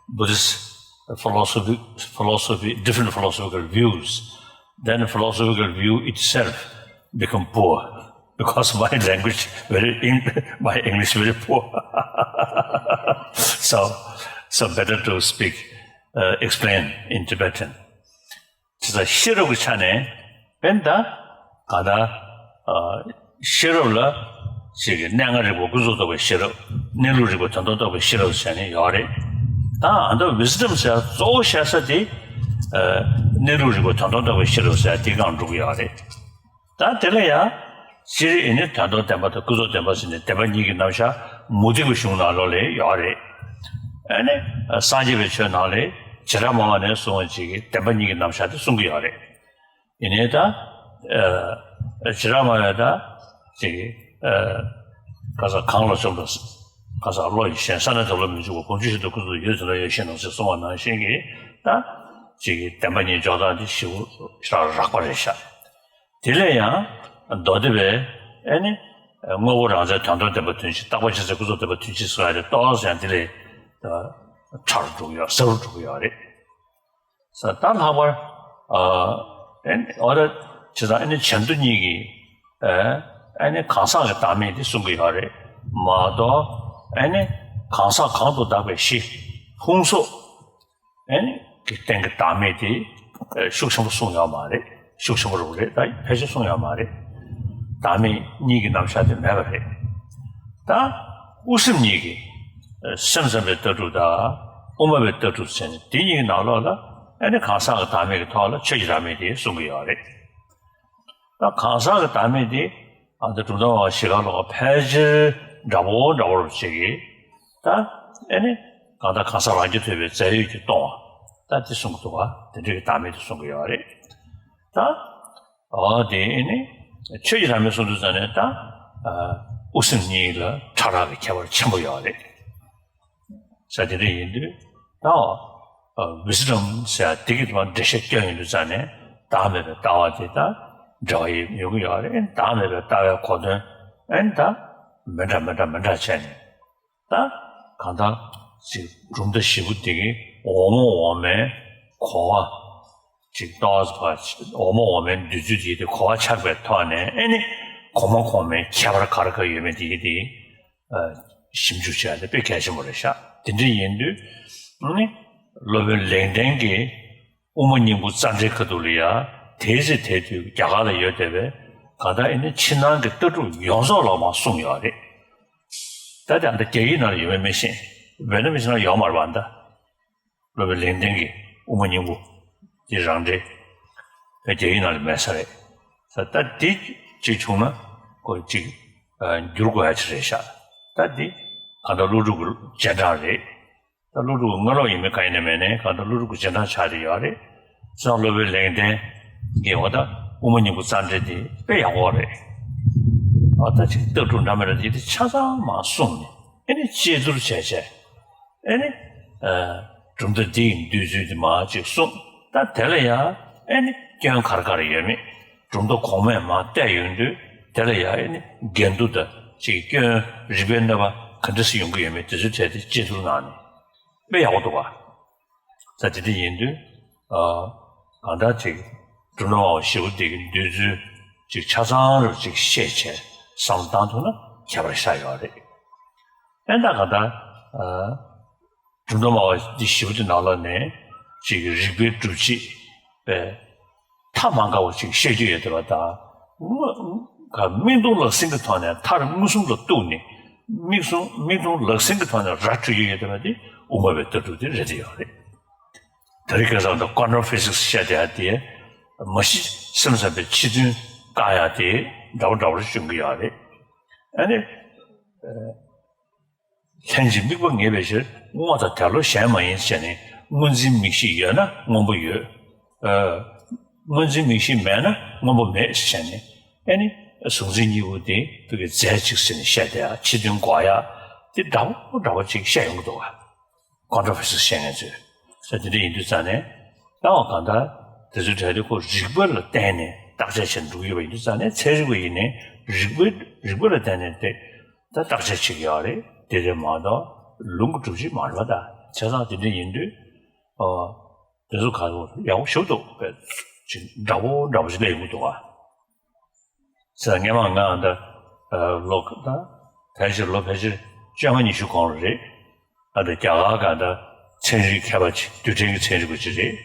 Buddhist philosophy, philosophy, different philosophical views, then philosophical view itself become poor because my language very Eng- my English very poor. So, so better to speak, uh, explain in Tibetan. དེ་ཚོ་ཤེས་རབ་ཀྱི་ཆ་ནས་བན་ད་ག་ད་ཤེས་རབ་ལ་ཅིག་གནས་ལྔ་རིག་པ་ཀུན་རྫོབ་རྟོགས་པའི་ཤེས་རབ། གནས་ལུགས་རིག་པ་དོན་སྟོང་རྟོགས་པའི་ཤེས་རབ་ཟེར་ནས་ཡོད་རེད། ད་ཨ་ད་wisdom ཟེར་གཙོ་བོ་བཤད་ས་དེ་གནས་ལུགས་རིག་པ་དོན་སྟོང་རྟོགས་པའི་ཤེས་རབ་ཟེར་དེ་སྒང་འགྲོ་གི་ཡོད་རེད། ད་དེ་ལ་ཡང་སྤྱིར་ཨེ་ནི་དོན་དམ་བདེན་པ་དང་ཀུན་རྫོབ་བདེན་པ་ཟེར་ནས་བདེན་པ་གཉིས་ཀྱི་རྣམ་གཞག་མུ་སྟེགས་པའི་གཞུང་ནང་ལོགས་ལ་ཡོད་རེད། ཨེ་ནི་སངས་རྒྱས་པའི་ཆོས་ནང་ལ་བྱེ་བྲག་སྨྲ་བ་ནས་གསུངས་པ་ཅིག་གིས་བདེན་པ་གཉིས་ཀྱི་རྣམ་གཞག་དེ་གསུང་གི་ཡོད་རེད། ཡིན་ནའི་ད་བྱེ་བྲག་སྨྲ་བས་ད་ཅིག་ག་ས་གང་ལ་བཅོམ་དང་ག་ས་བློ་ཡི་ཞེན་ས་ན་དེ་བློ་མི་འཇུག་པ་གང་བྱུང་ཞིག་ཏུ་ཀུན་རྫོབ་ཡོད་ཟེར་ན་ཡོད་ཤེས་ནོ་ཞེས་གསུངས་པ་ནང་བཞིན་གྱི་ད་ཅིག་བདེན་པ་གཉིས་འཇོག་སྟངས་དེ་ཞེ་པོ་རགས་པ་རེད་ཤག་དེ་ལས་ཡང་མདོ་སྡེ་པས་ཨེ་ནི་དངོས་པོ་རང་མཚན་དོན་དམ་བདེན་པ་དོན་གཅིག། རྟག་པ་ཅན་མཚན་ཀུན་རྫོབ་བདེན་པ་དོན་གཅིག་གསུང་ཡ་དེ་ཏོག་ཙམ་ཡང་དེ་ལས་ཕྲ་རུ་འགྲོ་གི་ཡོད། ཟབ་རུ་འགྲོ་གི་ཡོད་རེད། ས་ད་ལྷག་པར་ཨེ་ནི་འོ་ད་བྱས་ཙང་ཨེ་ནི་བྱེ་མདོ་གཉིས་ཀྱིས་ཨེ་ནི་གང་ཟག་གི་བདག་མེད་དེ་གསུང་གི་ཡོད་རེད་མ་གཏོགས། ཨེ་ནི་གང་ཟག་གང་དུ་བདག་པའི་གཞི་ཕུང་སོགས། ཨེ་ནི་གི་སྟེང་གི་བདག་མེད་དེ་ཤུགས་ཆེན་པོ་གསུངས་ཡོད་མ་རེད། ཤུགས་ཆེན་པོ་རུ་རེད། ད་ཕལ་ཆེར་གསུངས་ཡོད་མ་རེད། བདག་མེད་གཉིས་ཀྱི་རྣམ་གཞག་དེ་མེད་པ་རེད། ད་དབུ་སེམས་གཉིས་ཀྱི་སེམས་ཙམ་པའི་ལྟ་གྲུབ་དང་དབུ་མ་པའི་ལྟ་གྲུབ་ཟེར་ནས་དེ་གཉིས་ཀྱི་ནང་ལོགས་ལ་ཨེ་ནི་གང་ཟག་གི་བདག་མེད་ཀྱི་ཐོག་ལ་ཆོས་ཀྱི་བདག་མེད་དེ་གསུང་གི་ཡོད་རེད། ད་གང་ཟག་གི་བདག་མེད་དེ་ཨ་ད་གྲུབ་མཐའ་སྨྲ་བ་བཞི་ཀ་ལོག་ཕལ་ཆེར་འདྲ་པོ་འདྲ་པོ་རུ་བྱེད་ཀྱི། ད་ཨེ་ནི་གང་ལྟར་གང་ཟག་རང་རྒྱུད་ཐོས་པའི་རྫས་ཡོད་ཀྱིས་སྟོང་བ། ད་དེ་གསུང་གི་འདུག་བ། དེ་འདྲ་གི་བདག་མེད་དེ་གསུང་གི་ཡོད་རེད། ད་ཨོ་དེ་ཨེ་ནི་ཆོས་ཀྱི་བདག་མེད་གསུང་དུས་ཙམ་ནས་ད་དབུ་སེམས་གཉིས་ལ་ཕྲ་རགས་ཀྱི་ཁྱད་པར་ཆེན་པོ་ཡོད་རེད། ས་དེ་འདྲ་ཡིན་དུས་ད་ཝི་སི་ཌམ་ཟེར་ཡ་དེ་གི་དེ་མ་འགྲེལ་བཤད་སྐྱོན་ཡིན་དུས་ཙང་ནས་བདག་མེད་པའི་ལྟ་བ་དེ་ད་འབྲེལ་བ་ཡོད་ཡོང་གི་ཡོད་རེད། བདག་མེད་པའི་ལྟ་བའི་གོ་དོན་ཨེ་ནི་ད་མི་འདྲ་མི་འདྲ་མི་འདྲ་བྱས་ནས་ད་གང་ལྟར་ཅིག་གྲུབ་མཐའ་བཞི་པོ་དེ་གི་འོག་མ་འོག་མའི་གོ་བ་ཅིག་ཏོག་ཙམ་འོག་མ་འོག་མའི་འདོད་ཚུལ་དེ་གི་དེ་གོ་བ་ཆགས་པའི་ཐོག་ནས་ཨེ་ནི་གོང་མ་གོང་མའི་ཁྱད་པར་ག་རེ་ག་ཡོད་མེད་དེ་གི་དེ། ཞིབ་འཇུག་བྱས་ཏེ་དཔེ་གལ་ཆེན་པོ་རེད་ཤག་དེ་འདྲ་ཡིན་དུས་ཨ་ནི་སློབ་དཔོན་ལེགས་ལྡན་གྱིས་དབུ་མ་སྙིང་པོ་རྩ་འགྲེལ་ཁ་ཐུག་ལ་ཡ་དེའི་ཚེ་དེ་དུས་རྒྱ་གར་ལ་ཡོད་བསྡད་པའི་གང་ལྟར་ཨ་ནི་ཕྱི་ནང་གི་ལྟ་གྲུབ་ཡོངས་རྫོགས་ལ་མར་གསུངས་ཡོད་རེད། ད་དེ་ཨ་ནི་རྒྱ་ཡིག་ནང་ལ་ཡོད་མེད་མི་ཤེས། བོད་ནང་མི་ཤེས་ན་ཡོད་མ་རེད་པ། ཨ་ནི་ད། སློབ་དཔོན་ལེགས་ལྡན་གྱི་དབུ་མ་སྙིང་པོ་དེ་རང་འགྲེལ་བོད་རྒྱ་ཡིག་ནང་ལ་མེད་ས་རེད། ད་ལྟ་འདི་གཅིག་བྱུང་ན་ཁོ་གཅིག་བསྒྱུར་དགོས་ཡ་ཅིག་རེད་ཤག་ད་འདི་གང་ལྟར་ཀླུ་སྒྲུབ་ཀྱི་རྗེས་འབྲང་རེད། ད་ཀླུ་སྒྲུབ་ཀྱི་སྔ་ལོགས་ཡིན་མིན་གང་ཡིན་ནའི་མིན་ནའི་གང་ལྟར་ཀླུ་སྒྲུབ་ཀྱི་རྗེས་འབྲང་ཆགས་བསྡད་ཡོད་རེད། སང་སློབ་དཔོན་ལེགས་ལྡན་གྱི་འོ་ད་དབུ་མ་སྙིང་པོ་རྩ་འགྲེལ་དེ་དཔེ་ཡག་པོ་རེད། ཨ་ད་ཅིག་ལྟ་གྲུབ་འདྲ་མི་འདྲ་དེ་ཆ་ཚང་མར་གསུངས་ནས་ཨེ་ནི་དཔྱད་བསྡུར་བྱས་བྱས། ཨེ་ནི། ཨ། གྲུབ་མཐའ་འདི་ཡི་འདོད་ཚུལ་དེ་མར་ཅིག་གསུངས། ད་དེ་ལ་ཡང་ཨེ་ནི་སྐྱོན་ག་རེ་ག་རེ་ཡོད་མེད། གྲུབ་མཐའ་གོང་མས་མར་བལྟས་ཡོང་དུས་དེ་ལ་ཡང་ཨེ་ནི་འགལ་འདུ་དང་ཅིག་སྐྱོན་རིགས་པའི་གནོད་པ་ག་འདྲ་སེ་ཡོང་གི་ཡོད་མེད་དེ་ཚོའི་གྲས་དེ་དཔྱད་བསྡུར་གནང་ནས་དཔེ་ཡག་པོ་འདུག་ག་ད་དེ་འདྲ་ཡིན་དུས། ཨ། གང་ལྟར་ཅིག་གྲུབ་མཐའ་སྨྲ་བ་བཞི་པོ་དེ་གི་འདོད་ཚུལ་ཅིག་ཆ་ཚང་རུ་ཅིག་ཤེས་བྱས་བསམ་བློ་བཏང་ཐུབ་ན་ཁྱད་པར་ཤར་ཡོད་རེད། ཨེ་ད་ག་ད། ཨ། གྲུབ་མཐའ་སྨྲ་བ་འདི་བཞི་པོ་དེ་ནང་ལོགས་ནས་ཅིག་རིགས་པའི་སྒྲུབ་བྱེད་པའི་མཐའ་མ་འགག་པ་ཅིག་བཤད་རྒྱུ་ཡོད་བསྡད་པ་དང་། དངོས་ག་མིག་མཐོང་ལག་ཟིན་གྱི་ཐོག་ནས་མཐར་མངོན་སུམ་ལ་གཏུགས་ནས་མིག་ཟུང་མིག་མཐོང་ལག་ཟིན་གྱི་ཐོག་ནས་ར་འཕྲོད་རྒྱུ་ཡོད་བསྡད་པ་དེ་དབུ་མ་པའི་ལྟ་གྲུབ་དེ་རེད་བསྡད་ཡོད་རེད། དེ་རིང་ཁ་སང་དུ་ཀོན་ཊར་ཕི་ཟིག་སི་བཤད་བསྡད་ཡ་དེ་མ་གཞི་སེམས་ཙམ་པའི་ཕྱི་དོན་བཀག་ཡ་དེ་འདྲ་པོ་འདྲ་པོ་རེ་བྱུང་གི་ཡོད་རེད། ཨ་ནི། ལྷན་ཅིག་དམིགས་པ་ངེས་པའི་ཕྱིར། དངོས་དང་དེ་བློ་གཞན་མ་ཡིན་ཟེར་ནས་སྔོ་འཛིན་མིག་ཤེས་ཡོད་ན་སྔོན་པོ་ཡོད། ཨ། སྔོན་འཛིན་མིག་ཤེས་མེད་ན་སྔོན་པོ་མེད་ཟེར་ནས། ཨེ་ནི། གཟུང་འཛིན་གཉིས་པོ་དེ་ཕ་གི་རྫས་གཅིག་ཟེར་ནས་བཤད་དེ་ཕྱི་དོན་འགོག་ཡ་དེ་འདྲ་པོ་འདྲ་པོ་ཅིག་བཤད་ཡོང་གི་འདུག་བ། ཀོན་ཊྲ་ཕི་སིག་སི་བཤད་མཁན་ཚོས། ས་དེ་འདྲ་ཡིན་དུས་ཙང་ནས། ད་བ་གང་ལྟར་དེ་ཚོའི་གྲས་དེ་ཁོ་རིག་པ་ལ་བརྟེན་ནས་བརྟག་དཔྱད་བྱས་འགྲོ་གི་ཡོད་པ་ཡིན་དུས་ཙང་ནས། ཚན་རིག་པ་ཡིན་ནའི་རིག་པ་རིག་པ་ལ་བརྟེན་ནས་དེ་ད་བརྟག་དཔྱད་བྱེད་ཀྱི་ཡོད་རེད། དེ་རེད་མ་གཏོགས་ལུང་གི་སྒྲུབ་བྱེད་མ་རེད་པ། ད་བྱས་ཙང་དེ་འདྲ་ཡིན་དུས། ཨོ། དེ་ཚོ་ག་ཚོད་ཡག་པོ་ཞེ་པོ་འདུག་པས། ཅིག་འདྲ་པོ་འདྲ་པོ་ཞིག་སླེབས་ཡོང་གི་འདུག་བ། ཟེར་སྔས་མ་ང་ད་ལོ་ད་ཕལ་ཆེར་ལོ་ཕལ་ཆེར་བཅོ་ལྔ་ཉི་ཤུ་གོང་ལ་རེད། ཨ་ད་རྒྱ་གར་ག་ད་ཚན་རིག་མཁས་པ་ཅིག་རྡུལ་ཕྲན་གྱི་ཚན་རིག་པ་ཅིག་རེད།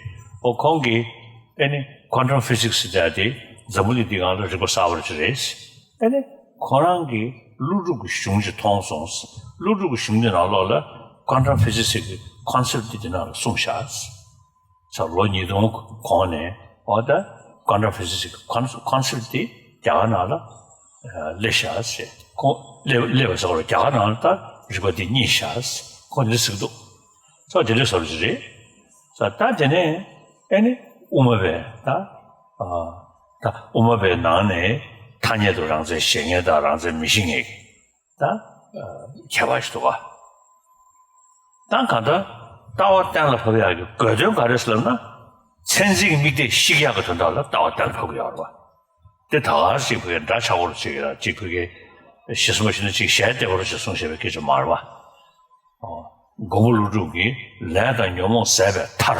ཨོ་ཁོང་གིས་ཨེ་ནི་ཀོན་ཊམ་ཕི་སིག་སི་ཟེར་ཡ་དེ་འཛམ་བུ་གླིང་འདི་སྒང་ལ་རིག་པ་གསར་པ་ཅིག་རེད། ཨེ་ནི་ཁོ་རང་གིས་ཀླུ་སྒྲུབ་ཀྱི་གཞུང་ཅིག་མཐོང་སོང་། ཀླུ་སྒྲུབ་ཀྱི་གཞུང་དེ་ནང་ལོགས་ལ་ཀོན་ཊམ་ཕི་སིག་སི་ཀྱི་ཀོན་སེབ་དེ་དེ་ནང་ལ་གསུངས་བཞག་ས་ལོ་ཉིས་སྟོང་གོང་ནས་འོ་ད་ཀོན་ཊམ་ཕི་སིག་སི་ཀོན་ཀོན་སེབ་དེ་རྒྱ་གར་ནང་ལ་སླེབས་ཤག་ཟེར། ཁོང་སླེབས་སླེབས་པ་ཟེར་བ་རྒྱ་གར་ནང་ལ་ད་རིག་པ་དེ་རྙེད་ཤག་ཟེར་ཁོང་འདི་ཟེར་གི་འདུག་ས་དེ་འདྲའི་བཟོ་འདྲ་ཅིག་རེད། ས་ད་དེ་ནས་ཨེ་ནི་དབུ་མ་པས་ད་ད་དབུ་མ་པའི་ནང་ནས་ཐ་སྙད་དུ་རང་མཚན་བཞེད་མཁན་དང་རང་མཚན་མི་བཞེད་མཁན་གྱི། ད། ཁྱད་པར་ཞིག་འདུག་ག་ད་གང་ལྟར་ལྟ་བ་གཏན་ལ་ཕབ་ཡག་གི་དགོས་དོན་ག་རེ་ཟེར་ལབ་ན། མཚན་འཛིན་གྱི་དམིགས་གཏད་བཤིག་ཡག་གི་དོན་དག་ལ་ལྟ་བ་གཏན་ལ་ཕབ་ཀྱི་ཡོད་རེད་པ། དེ་ད་ག་ཅིག་ཕ་གི་འདྲ་ཆགས་པོ་ཅིག་ཡོད་ཅིག་ཕ་གི་ཞེ་སུ་མ་ཞུ་ན་ཅིག་ཞལ་བལྟས་པ་རུ་ཞིག་གསུངས་བཞག་པའི་སྐད་ཆ་མ་རེད་པ། མགོན་པོ་ཀླུ་སྒྲུབ་ཀྱིས་ལས་དང་ཉོན་མོངས་ཟད་པའི་མཐར་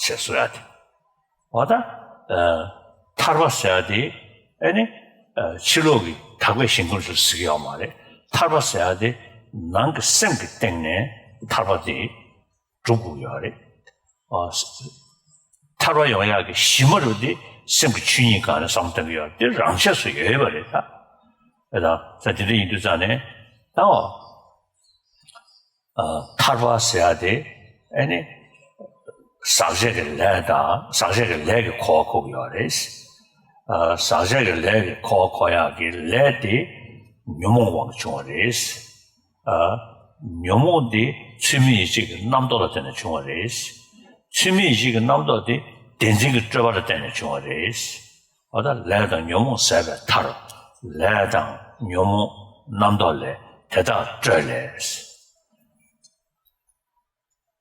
ཞེས་གསུངས་ཡག་དེ། འོ་ད། ཨ། ཐར་པ་ཟེར་ཡ་དེ་ཨེ་ནི། ཨ། ཕྱི་ལོགས་ཀྱི་དག་པའི་ཞིང་ཁམས་སུ་ཟེར་གྱི་ཡོད་མ་རེད། ཐར་པ་ཟེར་ཡ་དེ་ནང་གི་སེམས་ཀྱི་སྟེང་ནས་ཐར་པ་དེ་སྒྲུབ་དགོས་ཀྱི་ཡོད་རེད། ཨ། ཐར་པ་ཡོང་ཡག་གི་གཞི་མ་རུ་དེ་སེམས་ཀྱི་ཆོས་ཉིད་སྒང་ནས་བསམ་བློ་གཏོང་གི་ཡོད་རེད། དེ་རང་ཆས་སུ་ཡོད་པ་རེད་ད། ཨེ་ད། ད་དེ་འདྲ་ཡིན་དུས་ཙང་ནས་ད་འོ། ཨ། ཐར་པ་ཟེར་ཡ་དེ་ཨེ་ནི། ཟག་བཅས་ཀྱི་ལས་དང་ཟག་བཅས་ཀྱི་ལས་ཀྱི་འཁོར་བ་འཁོར་གྱི་ཡོད་རེད། ཨ། ཟག་བཅས་ཀྱི་ལས་ཀྱི་འཁོར་བ་འཁོར་ཡག་གི་ལས་དེ་ཉོན་མོངས་དབང་གིས་བྱུང་བ་རེད། ཨ། ཉོན་མོངས་དེ་ཚུལ་མིན་ཡིད་བྱེད་ཀྱི་རྣམ་རྟོག་ལ་བརྟེན་ནས་བྱུང་བ་རེད། ཚུལ་མིན་ཡིད་བྱེད་ཀྱི་རྣམ་རྟོག་དེ་བདེན་འཛིན་གྱི་སྤྲོས་པ་ལ་བརྟེན་ནས་བྱུང་བ་རེད། འོ་ད་ལས་དང་ཉོན་མོངས་ཟད་པའི་མཐར། ལས་དང་ཉོན་མོངས་རྣམ་རྟོག་ལས་དེ་དག་སྤྲོས་ལས།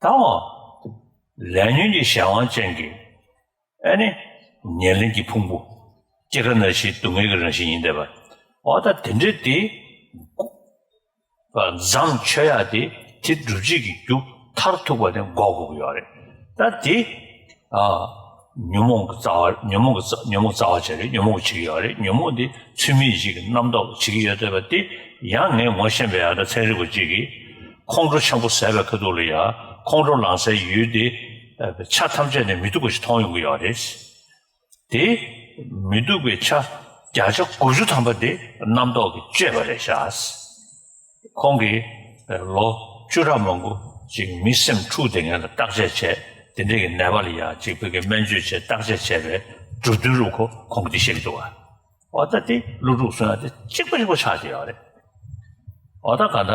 ད་འོ། ལས་ཉོན་གྱི་གཞན་དབང་ཅན་གྱི་ཨེ་ནི། ཉེར་ལེན་གྱི་ཕུང་པོ། སྐྱེ་རྒ་ན་འཆིའི་སྡུག་བསྔལ་གྱི་རང་བཞིན་ཡིན་བསྡད་པ། འོ་ད་དེ་འདྲའི་དེ། མཚམས་ཆོད་ཡག་དེ་དེ་སྒྲུབ་བྱེད་ཀྱི་རྒྱུ་མཐར་ཐུག་པ་དེ་འགོག་དགོས་ཀྱི་ཡོད་རེད། ད་དེ། ཨ། ཉོན་མོངས་ཀྱི་རྩ་བ་ཉོན་མོངས་ཀྱི་རྩ་ཉོན་མོངས་རྩ་བ་བྱས་རེད། ཉོན་མོངས་བྱེད་ཀྱི་ཡོད་རེད། ཉོན་མོངས་དེ་ཚུལ་མིན་ཡིད་བྱེད་ཀྱི་རྣམ་རྟོག་བྱེད་ཀྱི་ཡོད་བསྡད་པ་དེ་ཡང་ངས་ངོ་ཤེས་པའི་ཡང་ད་ཚན་རིག་པ་གཅིག་གིས་ཁོང་ཁྲོ་ཆེན་པོ་ཟད་པའི་ཁ་ཐུག་ལ་ཡང་ཁོང་ཁྲོ་ལངས་སའི་ཡུལ་དེ་ཆ་ཐམས་ཅད་ནས་མི་སྡུག་པ་ཞིག་མཐོང་ཡོང་གི་ཡོད་རེད། དེ་མི་སྡུག་པའི་ཆ་བརྒྱ་ཆ་དགུ་བཅུ་ཐམ་པ་དེ་རྣམ་རྟོག་གིས་བཅོས་པ་རེད་ཤག་ཁོང་གིས་ལོ་བཅུ་ཕྲག་མང་པོ་ཅིག་མི་སེམས་འཁྲུགས་བསྡད་མཁན་ལ་བརྟག་དཔྱད་བྱས། དེ་འདྲས་ཀྱི་ནད་པ་ལ་ཡང་ཅིག་བོད་ཀྱི་སྨན་བཅོས་བྱས་བརྟག་དཔྱད་བྱས་པའི་གྲུབ་དོན་རུ་ཁོ་ཁོང་གིས་དེ་བཤད་ཀྱི་འདུག་བ། འོ་ད་དེ་ཀླུ་སྒྲུབ་གསུང་ཡག་དེ་གཅིག་པ་གཅིག་པ་ཆགས་བསྡད་ཡོད་རེད། འོ་ད་ག་ད་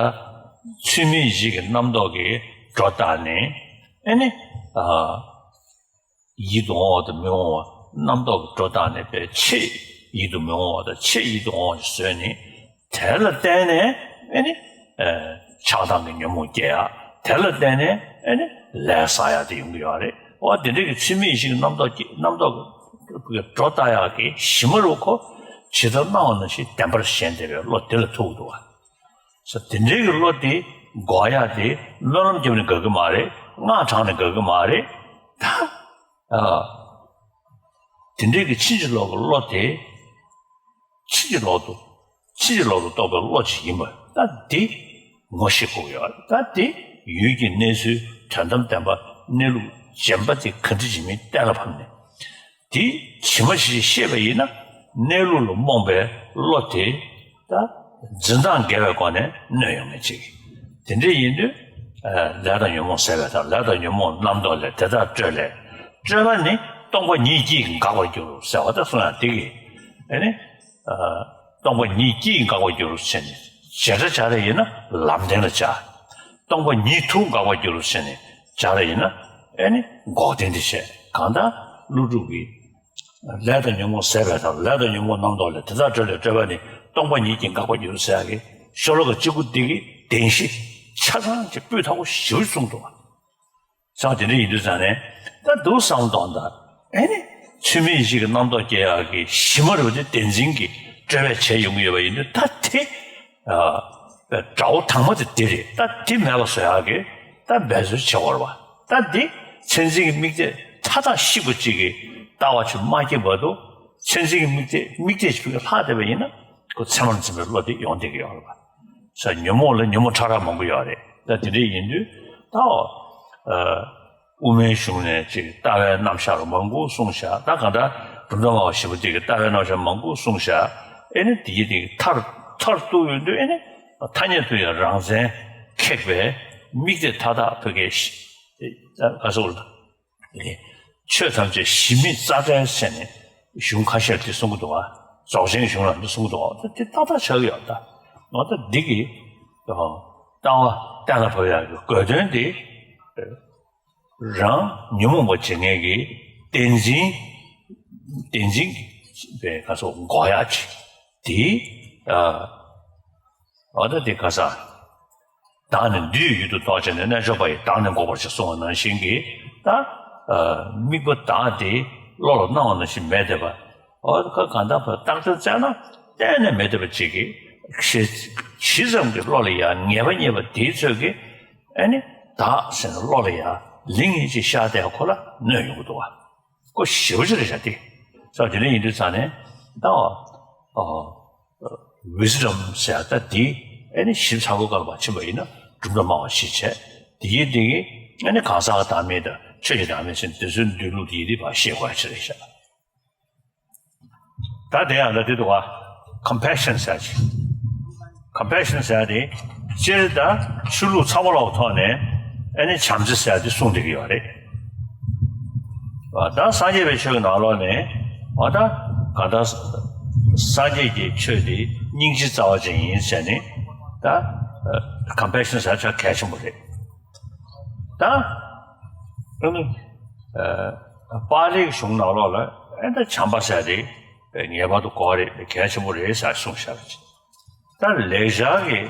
ཚུལ་མིན་ཡིད་བྱེད་ཀྱི་རྣམ་རྟོག་གིས་སྒྲོ་བཏགས་ནས་ཨེ་ནི། ཨ། ཡིད་དུ་འོང་བ་དང་མི་འོང་བ་རྣམ་རྟོག་གིས་སྒྲོ་བཏགས་ནས་པའི་ཆེས་ཡིད་དུ་མི་འོང་བ་དང་ཆེས་ཡིད་དུ་འོང་བ་ཞིག་བཟོས་ནས་དེ་ལ་བརྟེན་ནས་ཨེ་ནི། ཨ། ཆགས་སྡང་གི་ཉོན་མོངས་སྐྱེ་ཡག་དེ་ལ་བརྟེན་ནས་ཨེ་ནི་ལས་བསགས་ཡག་དེ་ཡོང་གི་ཡོད་རེད། འོ་དེ་འདྲ་གི་ཚུལ་མིན་ཡིད་བྱེད་ཀྱི་རྣམ་རྟོག་གི་རྣམ་རྟོག་གི་སྒྲོ་བཏགས་ཡག་གི་གཞི་མ་རུ་ཁོ་ཇི་ལྟར་སྣང་བ་ནང་བཞིན་བདེན་པར་ཞེན་བསྡད་པའི་བློ་དེ་ལ་ཐུག་འདུག་བ། ས་དེ་འདྲའི་གི་བློ་དེ་འགོག་ཡག་དེ་སྨོན་ལམ་བརྒྱབ་ནས་འགག་གི་མ་རེད། སྔགས་བགྲངས་ནས་འགག་གི་མ་རེད། ད། ཨ། དེ་འདྲའི་གི་ཕྱིན་ཅི་ལོག་གི་བློ་དེ། ཕྱིན་ཅི་ལོག་ཏུ། ཕྱིན་ཅི་ལོག་ཏུ་རྟོགས་པའི་བློ་ཅིག་ཡིན་པ་ད་འདི་ངོ་ཤེས་དགོས་ཀྱི་ཡོད་རེད། ད་འདི་ཡུལ་གྱི་གནས་ཚུལ་དོན་དམ་བདེན་པ་གནས་ལུགས་རྗེན་པ་དེ་ག་འདྲ་ཅིག་མིན་གཏན་ལ་ཕབ་ནས། དེ་ཇི་མ་ཇི་བཞིན་ཤེས་པ་ཡིན་ན་གནས་ལུགས་ལ་རྨོངས་པའི་བློ་དེ་ད་འཛིན་སྟངས་འགལ་བའི་སྒོ་ནས་གནོད་ཡོང་མཁན་ཅིག་དེ་འདྲ་ཡིན་དུས། ཨ། ལས་དང་ཉོན་མོངས་ཟད་པའི་མཐར། ལས་དང་ཉོན་མོངས་རྣམ་རྟོག་ལས། དེ་དག་སྤྲོས་ལས། སྤྲོས་པ་ནི་སྟོང་པ་ཉིད་ཀྱིས་འགག་པར་འགྱུར་ཟེར་བ་ད་གསུང་ཡག་དེ་གིས། ཨེ་ནི། ཨ། སྟོང་པ་ཉིད་ཀྱིས་འགག་པར་འགྱུར་ཟེར་ནས་བྱེ་བྲག་སྦྱར་ཡ་ཡིན་ན་ལམ་བདེན་ལ་སྦྱར། སྟོང་པ་ཉིད་དུ་འགག་པར་འགྱུར་ཟེར་ནས་སྦྱར་ཡ་ཡིན་ན་ཨེ་ནི་འགོག་བདེན་དེ་བྱས། གང་ལྟར་ཀླུ་སྒྲུབ་ཀྱིས་ ལས་དང་ཉོན་མོངས་ཟད་པའི་ཐབས། ལས་དང་ཉོན་མོངས་རྣམ་རྟོག་ལས། དེ་དག་བྲལ་བའི་སྤྲོས་པ་ནི། སྟོང་པ་ཉིད་ཀྱིས་འགག་པར་འགྱུར་ཟེར་ཡག་གི་ཤོ་ལོ་ཀ་གཅིག་པོ་འདི་གི་བདེན་བཞི་ཆ་ཚང་གི་སྤུས་དག་པོ་ཞེ་པོ་གསུངས་འདུག་བ། བྱས་ཙང་དེ་འདྲ་ཡིན་དུས་ཙང་ནས་ད་འདུག་བསམ་དང་ད་ཨེ་ནི་ཚུལ་མིན་ཞིག་གི་རྣམ་རྟོག་སྐྱེ་ཡག་གི་གཞི་མ་རེད་པ་དེ་བདེན་འཛིན་གྱི་སྤྲོས་པས་བྱས་ཡོང་གི་ཡོད་པ་ཡིན་དུས་ད་དེ་དགྲ་བོ་དང་པོ་དེ་དེ་རེད། ད་དེ་མེད་པ་བཟོ་ཡག་གི་ད་འབད་རྩོལ་བྱེད་དགོས་རེད་བ། ད་འདི་མཚན་འཛིན་གྱི་དམིགས་གཏད་མཐའ་དག་བཤིག་པ་གཅིག་གིས་ལྟ་བ་ཆོས་མ་སྐྱེས་བར་དུ་མཚན་འཛིན་གྱི་དམིགས་གཏད་དམིགས་གཏད་ཆོས་ཀྱི་ལྷག་བསྡད་པ་ཡིན་ན་ཁོ་ཚད་མར་འཛིན་པའི་བློ་དེ་ཡོང་བསྡད་ཀྱི་ཡོད་རེད་བ། ས་ཉོན་མོངས་ལ་ཉོན་མོངས་ཕྲ་རགས་མང་པོ་ཡོད་རེད། ད་དེ་འདྲ་ཡིན་དུས་ད་ཨ་དབུ་མའི་གཞུང་ནས་ཅིག་ལྟ་བའི་རྣམ་གཞག་མང་པོ་གསུངས་བཞག་ད་གང་ལྟར་གྲུབ་མཐའ་སྨྲ་བ་ཞིག་པོ་དེ་གིས་ལྟ་བའི་རྣམ་གཞག་མང་པོ་གསུངས་བཞག་ཨེ་ནི་དེ་ཡི་དེ་གི་མཐར་མཐར་གཏུགས་ཡོང་དུས་ཨེ་ནི་ཐ་སྙད་དུ་ཡང་རང་མཚན་ཁེགས་པའི་དམིགས་གཏད་མཐའ་དག་བོད་སྐད་ཤི་ད་ག་ཟེར་དགོས་རེད། ཆོས་ཐམས་ཅད་གཞི་མེད་རྩ་བྲལ་ཟེར་ནས་གཞུང་ཁ་ཤས་འདི་གསུང་གི་འདུག་བ། རྫོགས་ཆེན་གཞུང་ལ་འདི་གསུང་གི་འདུག་བ། ད་འདི་ཏག་ཏག་ཆགས་ཀྱི་ཡོད་ད། འོ་ད་འདི་གི་ལྟ་བ་གཏན་ལ་ཕབ་ཡག་གི་དགོས་དོན་འདི་རང་ཉོན་མོངས་པ་བྱེད་མཁན་གྱི་བདེན་འཛིན་བདེན་འཛིན་གྱི་པའི་ག་སོགས་འགོག་ཡག་ཅིག་འདི་འོ་ད་འདི་ག་ས། བདག་ནི་འདུས་ཡུལ་དུ་རྟོག་བྱས་ནས། རྣལ་འབྱོར་པ་ཡིས་བདག་ནི་འགོག་པར་བྱེད་གསུངས་པ་ནང་བཞིན་གྱི་ད་དམིགས་པ་བདག་དེ་བློ་ལ་སྣང་བ་ནང་བཞིན་མེད་བསྡད་པ། འོ་ཁ་གང་ལྟར་བརྟག་དཔྱད་བྱས་ན་གཏན་ནས་མེད་བསྡད་པ་ཅིག་གི་ཞེ་ཇི་ཙམ་གྱི་བློ་ལ་ཡང་ངེས་པ་རྙེད་པ་དེའི་ཚོད་ཀྱིས་ཨ་ནི་བདག་ཟེར་ནས་བློ་ལ་ཡང་ལིང་ངེ་ཅིག་ཤར་བསྡད་ཁོ་ལ་གནོད་ཡོང་གི་འདུག་བ། ཁོ་ཞེ་པོ་ཅིག་རེད་ཤག་དེ། ས་དེ་འདྲ་ཡིན་དུས་ཙང་ནས་ད་ཨ། ཝི་སི་ཌམ་ཟེར་ཡ་ད་དེ་ཨེ་ནི་ཞིབ་ཚགས་པོ་བཀར་བ་ཕྱིན་པ་ཡིན་ན་གྲུབ་མཐའ་སྨྲ་བ་ཞེས་བྱས། དེ་ཡིན་དེ་གི་ཨེ་ནི་གང་ཟག་བདག་མེད་དང་ཆོས་ཀྱི་བདག་མེད་ཟེར་ནས་དེ་ཚོའི་འདུས་ལུགས་དེ་ཡིན་དེ་ཕར་ཤེས་དགོས་ཡ་ཅིག་རེད་ཤག་ད་དེ་ཡང་ད་དེ་འདུག་ག་ཀམ་པེ་ཤན་ཟེར་ཡ་ཅིག་ཀམ་པེ་ཤན་ཟེར་ཡ་དེ་སྤྱིར་ད་ཆོས་ལུགས་ཚང་མ་ལོག་ཐོག་ནས་ཨེ་ནི་བྱམས་བརྩེ་ཟེར་ཡ་དེ་གསུངས་བསྡད་ཀྱི་ཡོད་རེད། ད་སངས་རྒྱས་པའི་ཆོས་ཀྱི་ནང་ལོགས་ནས་འོ་ད་ག་ད་སངས་རྒྱས་ཀྱི་ཆོས་དེ་སྙིང་རྗེ་རྩ་བ་ཅན་ཡིན་ཟེར་ནས་ད་ཀམ་པེ་ཤན་ཟེར་ཆ་གལ་ཆེན་པོ་རེད། ད་ཨ་ནི་པཱ་ལིའི་གཞུང་ནང་ལོགས་ལ་ཨེ་ད་བྱམས་པ་ཟེར་དེ་ངེས་པར་དུ་དགོས་རེད། གལ་ཆེན་པོ་རེད་ཟེར་གསུངས་བཞག་པ་ཅིག་ད་ལེགས་སྦྱར་གྱི་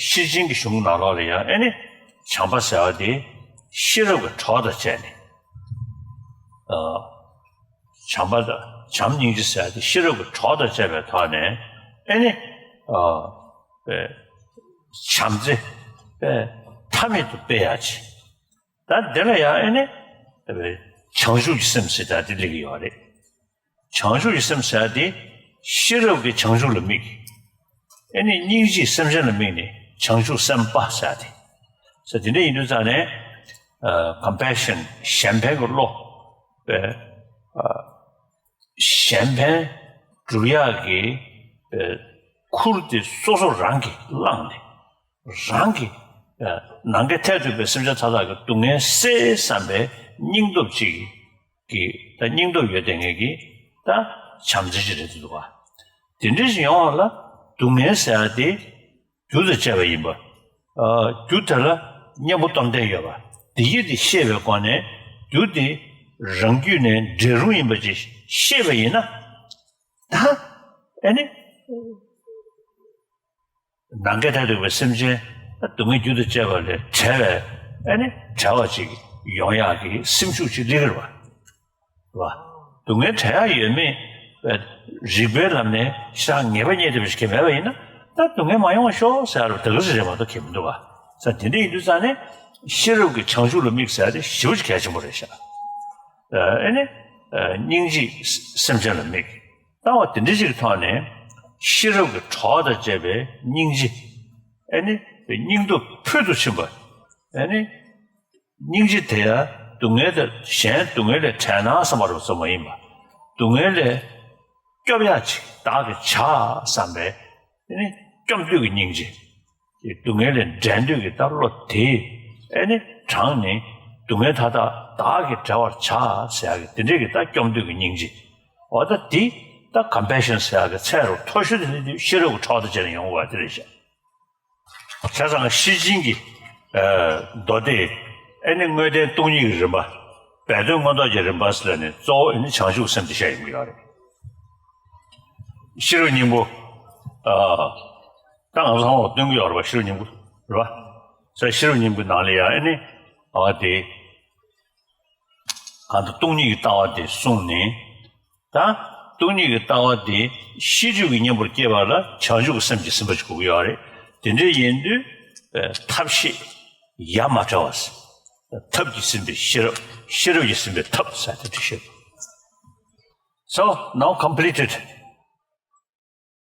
ཤེར་ཕྱིན་གྱི་གཞུང་ནང་ལོགས་ལ་ཡང་ཨེ་ནི་བྱམས་པ་ཟེར་བ་དེ་ཤེས་རབ་ཀྱི་གྲོགས་དང་བཅས་ནས། བྱམས་པ་དང་བྱམས་སྙིང་རྗེ་ཟེར་བ་དེ་ཤེས་རབ་ཀྱི་གྲོགས་དང་བཅས་པའི་ཐོག་ནས་ཨེ་ནི་བྱམས་བརྩེ་མཐའ་མེད་དུ་སྤེལ་ཡག་ཅིག་ད་དེ་ལ་ཡང་ཨེ་ནི་བྱང་ཆུབ་ཀྱི་སེམས་ཟེར་ད་དེ་སླེབས་ཀྱི་ཡོད་རེད། བྱང་ཆུབ་ཀྱི་སེམས་ཟེར་ཡ་དེ་ཤེས་རབ་ཀྱིས་བྱང་ཆུབ་ལ་དམིགས། ཨེ་ནི་སྙིང་རྗེས་སེམས་ཅན་ལ་དམིགས་ནས་བྱང་ཆུབ་སེམས་དཔའ་ཟེར་ཡ་དེ། ཟེར་དེ་འདྲ་ཡིན་དུས་ཙང་ནས་ཀམ་པེ་ཤན་གཞན་ཕན་གྱི་བློ། གཞན་ཕན་སྒྲུབ་ཡག་གི་ཁུར་དེ་སོ་སོ་རང་གིས་བླངས་ནས། རང་གི་ནམ་མཁའི་མཐས་གཏུགས་པའི་སེམས་ཅན་མཐའ་དག་གི་སྡུག་བསྔལ་སེལ་བསམ་པའི་སྙིང་སྟོབས་ཅིག་གིས་ད་སྙིང་སྟོབས་ཡོད་བསྡད་མཁན་གྱི་ད་བྱམས་བརྩེ་ཅིག་རེད་འདུག་ག་དེ་འདྲ་ཞིག་ཡོང་བ་ལ་སྡུག་བསྔལ་ཟེར་ཡ་དེ་རྒྱུ་དང་བཅས་པ་ཡིན་པ། རྒྱུ་དེ་ལ་གཉེན་པོ་སྟོབས་ལྡན་ཡོད་པ། དེ་ཡིན་དེ་ཤེས་པའི་སྒོ་ནས་རྒྱུ་དེ་རང་རྒྱུད་ནས་འབྲས་རུང་ཡིན་པ་ཅིག་ཤེས་པ་ཡིན་ན། ད་ཨེ་ནི། ནམ་མཁའི་མཐས་གཏུགས་པའི་སེམས་ཅན་སྡུག་བསྔལ་རྒྱུ་དང་བཅས་པ་ལས་བྲལ་བའི་ཨེ་ནི་བྲལ་བ་ཅིག་ཡོང་ཡག་གི་སེམས་ཤུགས་ཅིག་སླེབས་ཀྱི་རེད་པ། རེད་པ། སྡུག་བསྔལ་བྲལ་ཡག་ཡོད་མེད་རིགས་པའི་ལམ་ནས་ཞེ་དྲག་ངེས་པ་རྙེད་བསྡད་པ་ཞིག་གི་མེད་པ་ཡིན་ན་ད་སྡུག་བསྔལ་མ་ཡོང་བ་ཤོག་ཟེར་ཡག་རེད་པ། ད་ག་ཟེ་རེད་མ་གཏོགས་གི་མི་འདུག་པ། ས་དེ་འདྲ་ཡིན་དུས་ཙང་ནས་ཤེས་རབ་ཀྱིས་བྱང་ཆུབ་ལ་དམིགས་ཟེར་ཡག་དེ་ཞེ་པོ་ཅིག་གལ་ཆེན་པོ་རེད་ཤག་ཨེ་ནི། སྙིང་རྗེས་སེམས་ཅན་ལ་དམིགས། ལྟ་བ་དེ་འདྲ་ཞིག་གི་ཐོག་ནས་ཤེས་རབ་ཀྱི་གྲོགས་དང་བཅས་པའི་སྙིང་རྗེ། ཨེ་ནི་སྙིང་སྟོབས་ཕུལ་དུ་ཕྱིན་པ། ཨེ་ནི་སྙིང་རྗེ་དེ་ཡང་སྡུག་བསྔལ་དང་གཞན་སྡུག་བསྔལ་ལས་བྲལ་ན་བསམ་པ་རུ་ཙམ་མ་ཡིན་པ། སྡུག་བསྔལ་ལས་སྐྱོབ་ཡག་ཅིག་བདག་གིས་བྱ་བསམ་པའི་ཨེ་ནི་སྐྱོབ་འདོད་ཀྱི་སྙིང་རྗེ། སྡུག་བསྔལ་ལས་འབྲལ་འདོད་ཀྱི་ད་བློ་དེ་ཨེ་ནི་དྲངས་ནས་སྡུག་བསྔལ་མཐའ་དག་བདག་གིས་བྲལ་བར་བྱ་ཟེར་ཡག་གི་དེ་འདྲའི་གི་ད་སྐྱོབ་འདོད་ཀྱི་སྙིང་རྗེ། འོ་ད་དེ་ད་ཀམ་པེ་ཤན་ཟེར་ཡག་གི་ཚད་རུ་མཐོ་ཤོས་དེ་ནི་ཤེས་རབ་ཀྱི་གྲོགས་དང་བཅས་ནས་ཡོང་དགོས་པ་དེ་རེད་ཤག་བྱས་ཙང་ཤེར་ཕྱིན་གྱི་མདོ་སྡེ་ཨེ་ནི་དངོས་བསྟན་སྟོང་ཉིད་ཀྱི་རིམ་པ། སྦས་དོན་མངོན་རྟོགས་ཀྱི་རིམ་པ་ཟེར་ལབ་ནས་གཙོ་བོ་ཨེ་ནི་བྱང་ཆུབ་ཀྱི་སེམས་དེ་བཤད་ཡོང་གི་ཡོད་རེད། ཤེས་རབ་སྙིང་པོ། ཨ། ད་ང་ཚོ་ཚང་མ་སྟོན་གྱི་ཡོད་རེད་པ། ཤེས་རབ་སྙིང་པོ་རེད་པ། ས་ཤེས་རབ་སྙིང་པོའི་ནང་ལ་ཡང་ཨེ་ནི་ཨ་དེ་གང་ལྟར་སྟོང་ཉིད་ཀྱི་ལྟ་བ་དེ་གསུངས་ནས། ད་སྟོང་ཉིད་ཀྱི་ལྟ་བ་དེ་ཤེས་རབ་ཀྱི་གཉེན་པོར་སྐྱེས་པ་ལ་བྱང་ཆུབ་ཀྱི་སེམས་ཀྱིས་ཟིན་པ་ཞིག་དགོས་ཀྱི་ཡོད་རེད། དེ་འདྲ་ཡིན་དུས་ཐབས་ཤེས་ཡ་མ་བྲལ་བ། ཐབས་ཀྱིས་ཟིན་པའི་ཤེས་རབ། ཤེས་རབ་ཀྱིས་ཟིན་པའི་ཐབས་ཟེར་དེ་འདྲ་བཤད། So now completed.